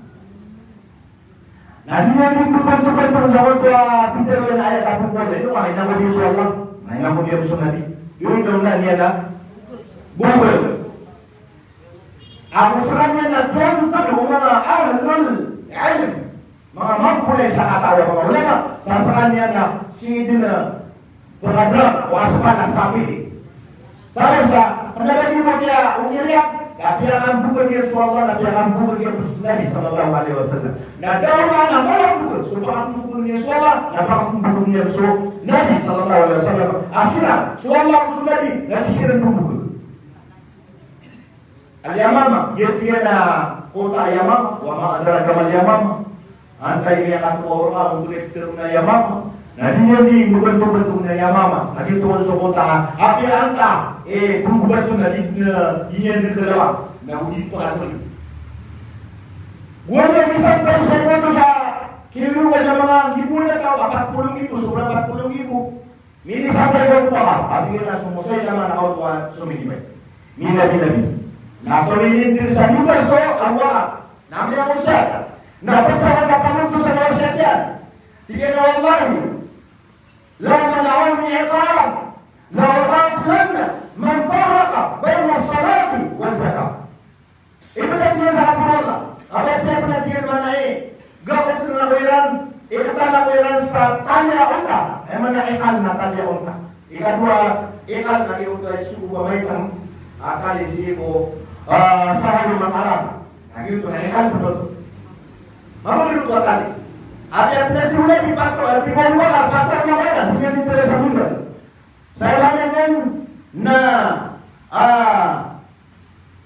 Na di niyan di pmbantobanto sa koto a pitharo iyan a ayat a pmbantobanto, ino, maina ko di so Allah, maina ko di so Nabi. Ino, ino na niyan na Google. Ago skaniyan na tiyangkd o manga ahlul ilm. Manga mambo na isa a taw a manga ulama, sa skaniyan na sii dn a pkadra o aspan a sapili. Sabap sa, kna ba di mo kiya okiriya, na piyakambokl iyan so Allah, na piyakambokl iyan so Nabi sallallahu alaihi wasallam. Na da on a mala bokl so pakambokl iyan so Allah, na pakambokl iyan so Nabi sallallahu alaihi wasallam. A siran, so Allah ago so Nabi, na di siran pmbokl. Al-Yamama, giya tig iyan a kota a Yamama, wa ma adraka mal-Yamama. Antaa i miyakatokaw rka, antonaa i pitharo a Yamama. Na di niyan di mbobantobantog a Yamama. Na di too so kota a, apiya antaa i pmbobantog na di, di niyan di kalawan. Na go di pkasri. Go niyan di sampay so koto sa kilo ka na manga nggibo na taw, apat polo nggibo, sobra apat polo nggibo. Minisabay ko Abu Bakar, a tig iyan a so Musailama na kaoto a sominiba. Mina, mina, mina. Na paminindir sa mimbar so Abu Bakar. Na miyaosar. Na pd sa kapamoto sa wasiyat iyan. Tig iyan a wallahi, law mana'uni iqalan, la uqatilanna man farraqa bayna as-salati waz-zakah. Iptad iyan sa Abu Bakar, a ba iptad iyan, maana i, gawt na ko iran, iktan ako iran sa tali a onta. Aya maana iqal na tali a onta. Ikadowa, iqal na giyoto a isogo ba maitang a tali sii ko, ah, Sahl bin Amr. Na giyoto na iqal, betul. Mama giyoto a tali. Apiya ptad iyan na di patro, a di ko Abu Bakar, patro na wala, di niyan di pala sa mimbar. Sa ibanan iyan na, ah,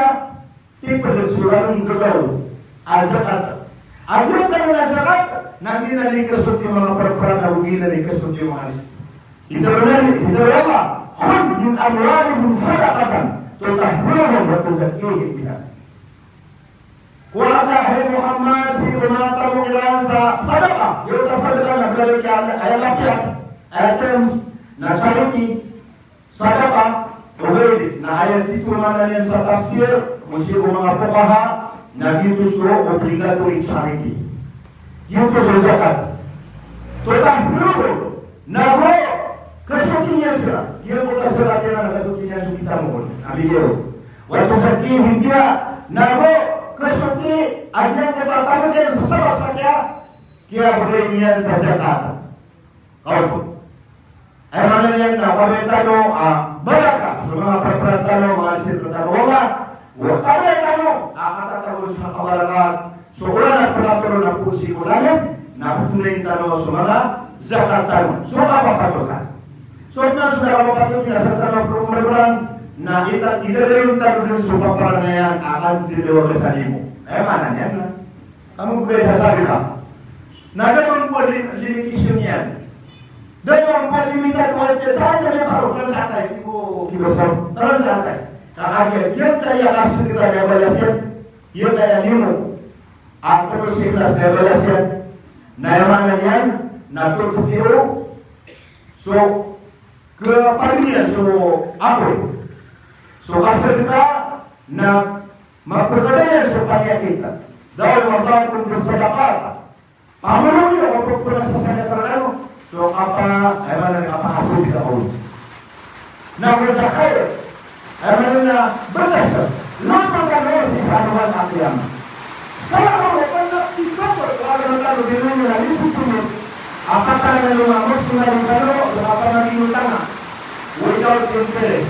Aya, tiped so lalong gagaw a zakat. Ago ka na zakat, na giyanan i kasoti o manga parapara, ago giyanan i kasoti o manga riski. Pitharo o Allah, "Khudh min amwalihim sadaqatan tutahhiruhum wa tuzakkihim biha." Kowaa ka, hay Muhammad, sii ko manga tamok iran sa sadaqa. Giyoto a sadaqa na balik iyan a aya lapiyat, aya terms na charity, sadaqa, ogaid na aya titho maana niyan sa tafsir, o sii ko manga fuqaha, na giyoto so obligatory charity. Giyoto so zakat. Tutahhiruhum, na go kasoti niyan siran. Giyangkoto a zakat iran na kasoti niyan so kitamok on. Ami giyoto. Wa tuzakkihim biha, na go kasoti a giyangkoto a tamok iran sa sabap sa kiya, kiyabgay niyan sa zakat. Kaoto. Aya maana niyan na kabaya tano a baraka so manga parapara tano, manga riski tano, wala. Wa kabaya tano a katatago sa kabarakaan so olan a pkatoro na phoon sii ko langit, na pthonayin tano so manga zakat tano. So kapapatotan. So na so da kapapatot iyan sa tano program na ita, idadayon tano dn so paparangayan a kandadawa ka sa limo. Aya maana niyan na Kamo bgay sa sadaka. Na da mambo a lim-, limitation iyan. Da mambo a limitado iyan. Sa aya miyataro, transakay. Tig o, tig o so, transakay. Ka kagiya, giyangkaya kasadaka na aya balas iyan. Giyangkaya limo. Ago so ikhlas na aya balas iyan. Na aya maana niyan, na tutfi'u. So, Kapadn iyan so apoy. So kasadka na mapkada iyan so panyakit. Dawa mardakun bis sadaqat. Pamolong iyan o pagpuna sa sadaka rkano. So kapa, aya maana niyan, kapakasold ka on. Na mudakir. Aya maana niyan na balas. Lopa tano sii sa adopan a qiyamah. Sa adopan a qiyamah, so adopan tano di dunya na di sa dunya. Apat a lima, mas na di tano so kapamaginotanga without interest.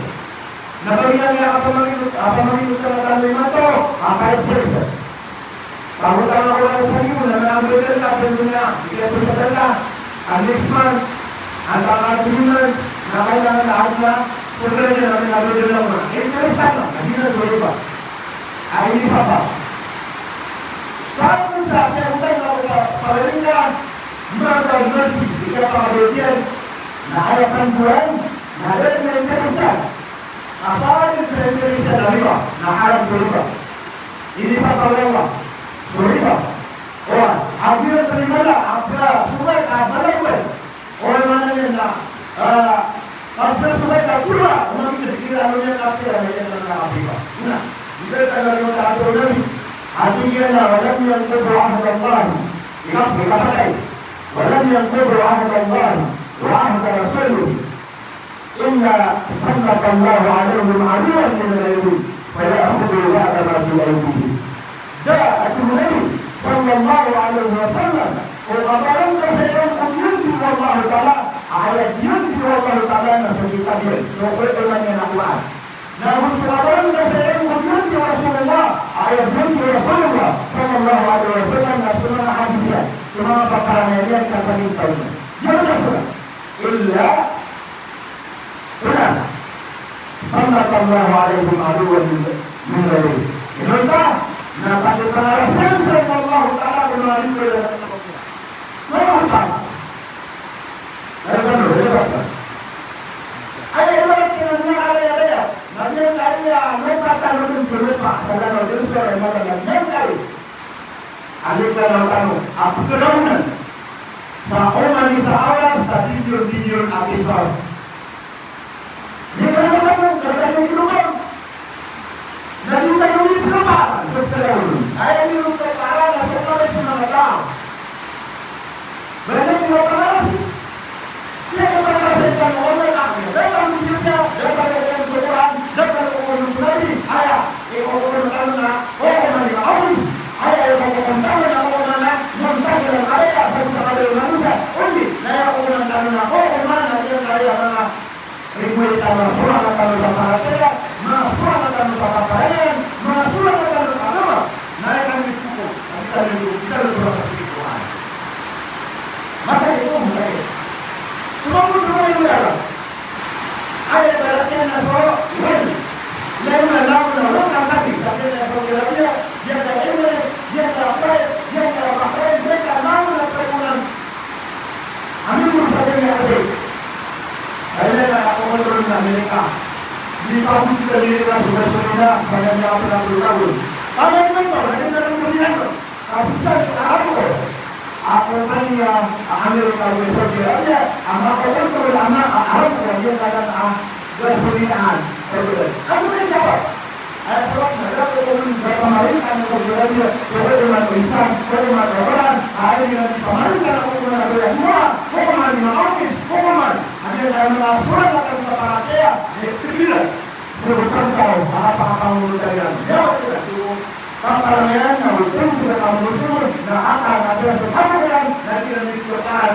Na ba giyanan i kapamagino-, kapamaginotanga tano imanto, a five six. Pangutanga ko a saliyo na manga brother ka, brother na, di kaya ko sa brother ka, a next month, antaa ka three months, na kailangan na adn a, so brother na manga brother na manga. Interest tano, na di na so riba. Ay, ini sabap. Sabap sa kiyagotan na o pa-, pagalingan, manga Nabi, di ka pangabiyatiyan, na aya pandoan, na aya na Kristiyan. Asal sa Kristiyan na riba, na haram so riba. Ini sabap Allah, so riba. Oway, a di iran panimalaan, a ba, so ba, a ba na ba. Oway, maana niyan na, ah, kapira so ba ito, pura, o mangikid, kira ano niyan, kapira, na iyan na kapira. Na, di ba tayo na rin sa ato nabi? Ati niyan na, "Walam yanqudu ahdallahi." Ika-, ikapatay. "Walam yanqudu ahdallahi wa ahda rasulihi illa sallatallahu alaihim aduwwan min ghayrihim." Fayakhudhu ba'da ma fi aydihim. Da a tig o Nabi sallallahu alaihi wasallam, o kabarangka siran ko diyandi o Allahu Ta'ala, a aya diyandi o Allahu Ta'ala na so kitab iyan, so Qur'an iyan a Qur'an. Na go so kabarangka siran ko diyandi o Rasulullah, a aya diyandi o Rasulullah sallallahu alaihi wasallam na so manga hadith iyan, so manga paparangayan iyan, kapalintaw iyan. Giyanan a so Illa, illa, sallatallahu alaihim aduwwan min, min ghayrihim. Inonta, na kagiya pangarasiyan siran o Allahu Ta'ala ko manga riko iran. Manga utang. Aya kano, aya kano. Aya ibarat iyan na aya, aya, aya. Na giyangkaya, mapatano dn so lopa, sa giyangkaya. Alika na tano a pkhaonan sa oman i sa oras sa biliyon-biliyon a piso. Di ba na tano, sa tano i lopa? Na di tano i pkhaonan sa pkhaonan. Aya di lopa para na sa oras na mata. Ba di lopa para si Aya kaparatiyaya tano o Allah Ta'ala, da tano miyatiya, da tano okoron so Qur'an, da tano okoron so Nabi, aya, ikokoron tano na, o, oman i manga awid, aya, ikokoron tano na, o, oman a, miyatagad a, aya, sa giyangkaya a manga, odi, na aya, okoron tano na, o, oman a, giyangkaya a manga, rimoy tano, masorang tano sa paratiyaya, masorang tano sa paparangayan, masorang tano sa agama, na aya kami toko, na kita rin, kita rin, Masakit, oo, masakit. Tumambol sa mga yung dalawa. Aya ibarat iyan na so, well, lalo na, lalo na, lalo na, sabi, sabi na Saudi Arabia, diyan sa Emirates, diyan sa Kuwait, diyan sa Bahrain, diyan sa lalo na Taiwan. Amin mo sa kanya, ate. Kaya na ako kontrol ng Amerika. Hindi pa ako sa Amerika, sa Australia, sa kanya ako ng Taiwan. Tama naman to, hindi na rin ko ginagawa. Kapitan, a, ano ko, a kompanya, a, Amerika, o Saudi Arabia, a makakontrol, a ma-, a, ano ko, giyangkanan a gasolinahan. Ano ko, sabap? Aya sabap na da ko koman sa pamarinta o Saudi Arabia, so koman o insan, so koman o baran, a aya di pamarinta o koman a baya dua, so koman i manga office, so koman a giyangkaya manga sorang a tano sa paratiyaya, e, tigil iran. Pagkatao, a kapakapangonotariyan. Aya wata iran, so Paparangayan na oto so kamonotonon na akal na apiya so kamonotonon na di na mitotokan.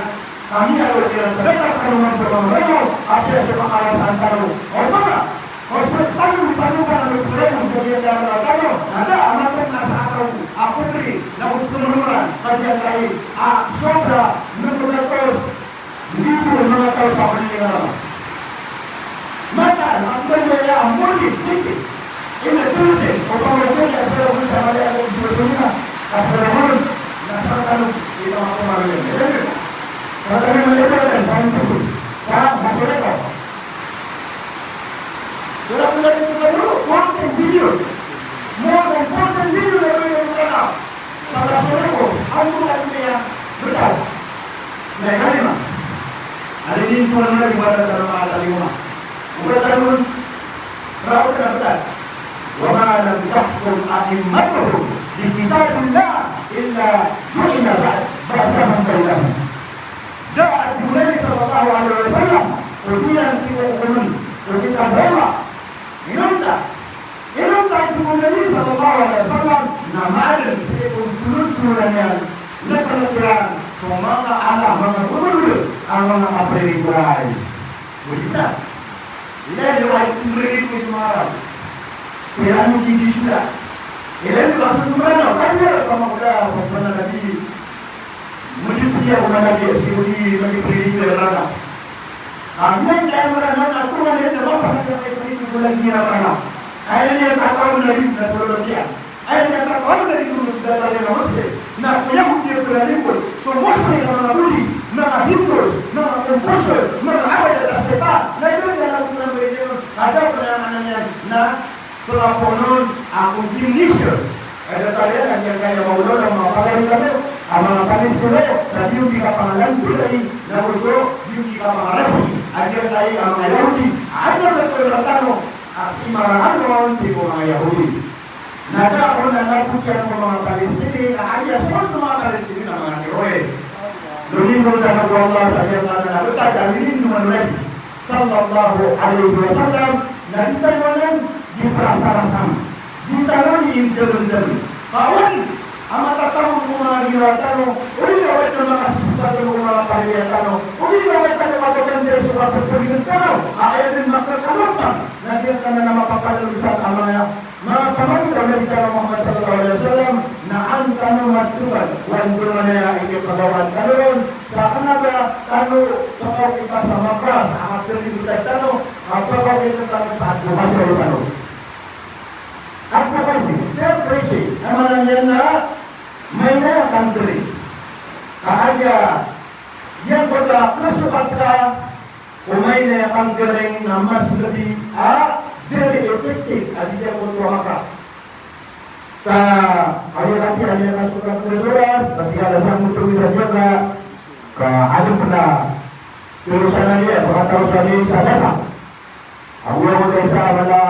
Kami a oto iran sa datar tano mambo mambo apiya so kamonotonon tano. O ba, o so tano di tano tano problema sa giyangkaya a tano. Na da a matok na sa akal ko a putri na oto monoran sa giyangkaya a sobra na pagkatos. Hindi ko manga taw sa kaniya. Mata, ang kanya ya, ang morning, hindi. Ina, tuloy, o pamagkaya, pero kung sa kanya, ang gusto niya, at pero kung nasa tanong, ina, ako marunong. Sa kanya, mali ba yan? Sa akin, sa, sa kanya ko. Wala ko na rin sa kanya, fourteen billion. More than fourteen billion na rin yung kanya. Pagkasore ko, ano ko na niya, betal. Na ikalima. Ano din po naman yung wala sa mga kalima? Wala naman, raw na betal. وما لم تحكم أئمتهم بكتاب الله إلا جعل بأسهم بينهم. Da a tig o Nabi sallallahu alaihi wasallam, o di iran kiyokoman o kitab o Allah. Inonta, inonta, tig o Nabi sallallahu alaihi wasallam, na maadn sii ko tolotolonan iyan, na panakiran so manga ala, manga gobernador a manga kapririgoray. Odi na, ilay o ay kumririgoy so manga Arab. Ilay o kikisula. Ilay o kaso so manga Arab. Kaya pamakoda, pasal na Nabi, modi piya o manga Nabi, sii ko di manga pririgoy a manga Arab. Amin, kaya manga Arab na, ako manga Arab na, mapasal na kaya pririgoy ko lagi a manga Arab. Kaya niyan tataw na rin na tolotolonan iyan. Aya miyakataw na di ko so datar iyan a Muslim, na so Yahudi a plalingkod, so Muslim na manga Buddhist, manga Hindu, manga Confucius, manga abad a shaytan, na iyan na manga Muslim, kada pn a maana niyan na pkapoon on a condemnation. Aya datar iyan a giyangkaya maolaola o manga pagari tano, a manga Palestino, na di on di kapangalantirai, na go so di on di kapangarasi a giyangkaya a manga Yahudi a adn a datar iyan a tano a sii maraan on sii ko manga Yahudi. Na da on na napotiyan ko manga Palestini, na aya somono so manga Palestini na manga Iroy. Lolindongan tano ko Allah sa giyangkanan a btad a lolindongan o Nabi sallallahu alaihi wasallam, na di tano anan di prasarasam, di tano di indamndam. Ka on a matatago ko manga ginawa tano, odi na oway tano makasisipatan ko manga pamilya tano, odi na oway tano mababanda so kapagpagingd tano, a aya dn makakalompang na giyangkanan a mapapalalosan a manga Manga pamangni o Nabi tano Muhammad sallallahu alaihi wasallam, na an tano mathowan, wan tano na aya ikipagawaan tano ron, sa kna ba tano pkaokit sa makras a kasalibotad tano, a pkaokit tano sa advocacy tano. Advocacy, self preaching, aya maana niyan na maina a country. Ka aya, giyangkoto a kasokat ka, o maina a country na mas lbi a very effective a di giyangkoto a makras. Sa aya kati a aya kasokat ko oras, kati a lasang ko tawid a diyaga, ka adn pn a tero sa naliya, pkataw sa naliya sa lasang. Ago aya ko isa a mala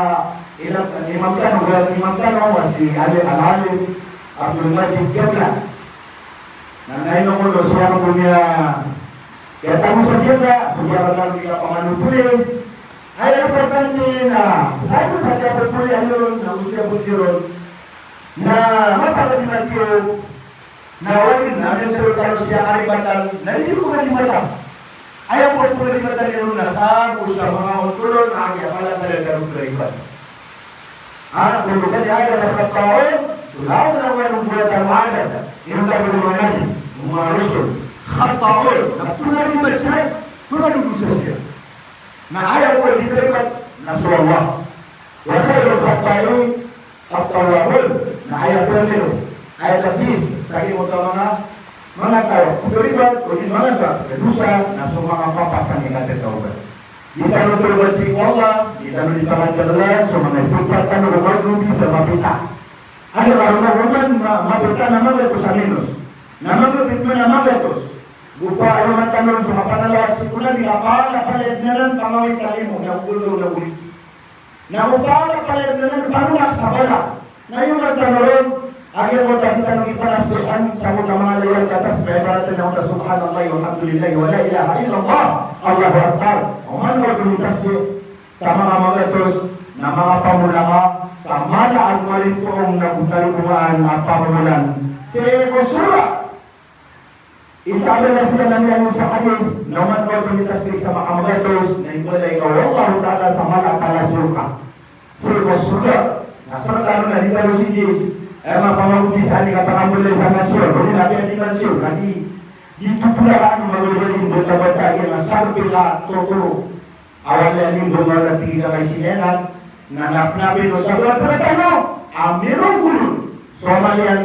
a imam tano, a imam tano, a si Ali Al-Alim Abdul Majid Gablan. Na ino ko so ako niya, kaya tamo sa diyaga, so diyaga tano di kapamanothol. Aya importante na, sa aya ko sa diyaga phoon iyan on, na so diyaga phoon iyan on. Na mapakadimatiyo, na oway, na miyatero tano siya karibatan, na di ko karibatan. Aya bo ko karibatan iyan on na sa bo sa manga ontolon, na aya pala talaga ko karibatan. Ana ko kadi Adam khata'un, so lawan a manga nubuwat o Adam, inonta ko manga nabi, manga rasul, khata'un, na pnaribat siya, pnaribat siya. Na aya bo di karibat na so Allah. Wa khairul khata'in at-tawwabun, na aya pnaribat, aya tabis, sa giyangkoto a manga, manga taw a pnaribat, odi manga taw a pnaribat, na so manga papasang iyan a tawbat. Di tano tawbat sii ko Allah, di tano di pangandalan so manga sipat tano ko manga lubi sa mapita. Anda ka roo man ma-, mapita na magatos a minos. Na mapita na magatos. Go pa, aya mata tano so kapanalawat sii ko Nabi, ka palapalaya dn anan pangawit sa limo, na go palapalaya dn anan pangawit sa bala. Na aya mata tano ron, a giyangkoto a di tano di panasbihan, sa giyangkoto a manga layar ka tasbih, ibarat na giyangkoto a subhanallahi walhamdulillahi wa la ilaha illallah, Allahu akbar. Oman ka di tasbih sa manga magatos, na manga pamola ka, sa mala a malipoon na go talibongan a pamolan sii ko sorga. Isa a bala siran a miyaaloy sa hadis, na oman ka di tasbih sa manga magatos, na imbaloy ka o Allahu Ta'ala sa mala a palasuyo ka sii ko sorga. Na sa tano na di tano sii, eh, mapamagobisa ni kapangambalay sa mansyon, odi na kaya di mansyon, na di, di totoo ka ano, magobali, di totoo ka ano, sarpi ka, totoo. Awal iyan indo mala tig iyan a kay siniyan na, na, na, na pino sa buwan pala tano a mirogol so amal iyan,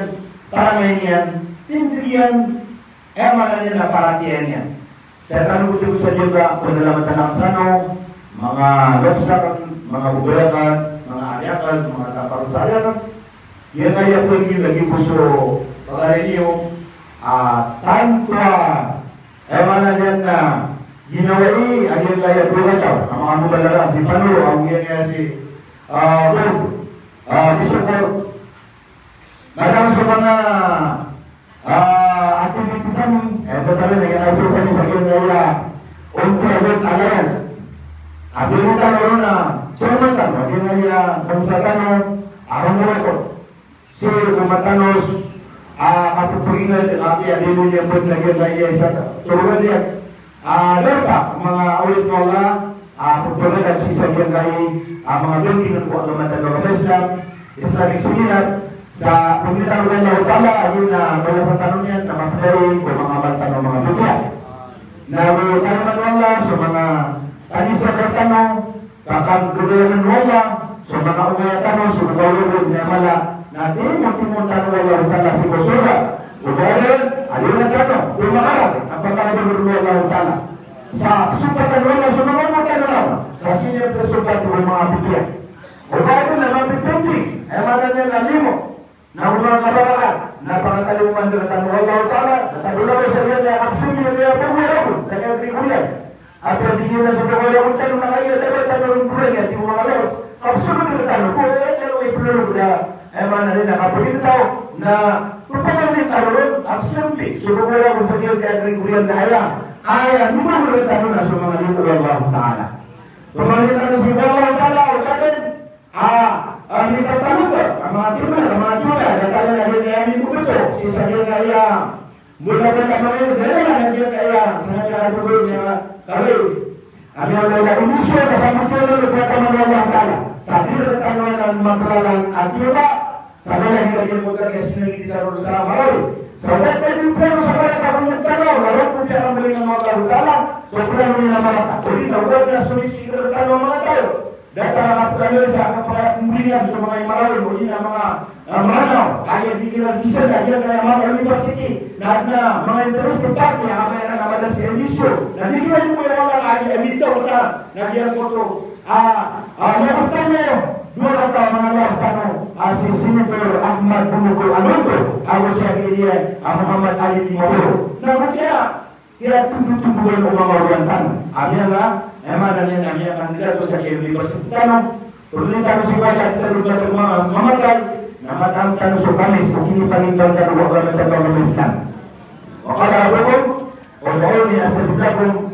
parangay niyan, tindg iyan, aya maana niyan na paratiyaya niyan. Sa tano bo tig sa diyaga, padalamatan akn sano, manga loks akn, manga babay akn, manga ari akn, manga tampar sa ari akn. Giyangkaya pn lagid bo so pagari niyo, ah, tanto a Aya maana niyan na ginawai a giyangkaya dowa taw a manga mobalaga, di Panolo, ago giyangkaya si, ah, Bob, ah, di Sokor. Mataw so manga, ah, activities ami, eh, total na giyangkaya session ami sa giyangkaya Ontario Alliance. A biyaloy tano ron a chairman tano a giyangkaya bangsa tano a Romulo. Sii ko matanos a kapphagingd a kiyabiloy iyan pd na giyangkaya isa, torogan iyan a darpa o manga awit o Allah a pphagingd sii sa giyangkaya a manga bilding ko agama tano a Islam, Islamic Seminar, sa pangnin tano ko Allah Ta'ala a giya na balasan tano niyan na mapdai ko manga amal tano a manga dosa. Na go taman o Allah so manga panisakar tano, Ka kadogayan o Allah so manga ongaya tano so manga lobo niyan mala Na timotimon tano o Allahu Ta'ala sii ko sorga. Ogaden a di tano pmakalag a pakaabal o Allahu Ta'ala. Sa pzompatan o Allah so manga oto tano na, sa sii niyan pzompat o manga pipiya. Ogaden na manga pipiya, aya maana niyan na limo. Na o manga kabarakat na pakatalimoman rktano o Allahu Ta'ala, na tabolaw sa giya na kapsompat iyan a pagoway ago sa giya a Gregorian. Apiya di giya na so pagoway ago tano na kaya dapat tano ron goway a di manga lawas. Kapsompat rktano ko aya tano iplolog a, aya maana niyan na kapagitaw na pagoway tano ron, kapsompat so pagoway ago sa giya a Gregorian na aya, aya mimbago rktano na so manga limo o Allahu Ta'ala. Pamangnin tano sii ko Allahu Ta'ala, ogaden a, a, mitatalomba a manga timan, a manga timan, datar a giya a mimboboto sii sa giya a, mbola-bola a manga, datar a giya a, sa giya a doon a kawit. A miyaona a inisyo na sa manga timan na katawan o Allah Ta'ala. Sa di rktano na mapalalan a tiyoba, sa mala giya a giya a mota giya sinagi di tano sa Marawi. Sa ogat na di tano sa Marawi, sa manga tano, na roo ko piyakambalingan o Allah Ta'ala, so plano niyan a Marawi. Odi na ogat na somisii rktano a manga taw. Datar a kapaganoy sa kapaganoy so manga Marawi, odi na manga, ah, Mranaw, aya di kiran bisan a giya kaya manga university, na adn a manga interested party a manga na mala sii a inisyo, na di kiran ko aya wala a giya mitaw sa, na giya koto, ah, ah, manga tano, dowa kataw a manga lawas tano, ah, si Senator Ahmad Bumukul Alonto, ago si Agidian, ah, Muhammad Ali Timoteo. Na ogaden a Kiyatombothombon o manga oriyan tano. A miya nga, aya maana niyan na miya nga nila to sa giya university tano. Prdoni tano sii ko aya tano roo tano manga mamatay, na mataan tano so Kamis, o kinipangintaw tano o agama tano a Islam. Wa qala rabbukum ud'uni astajib lakum.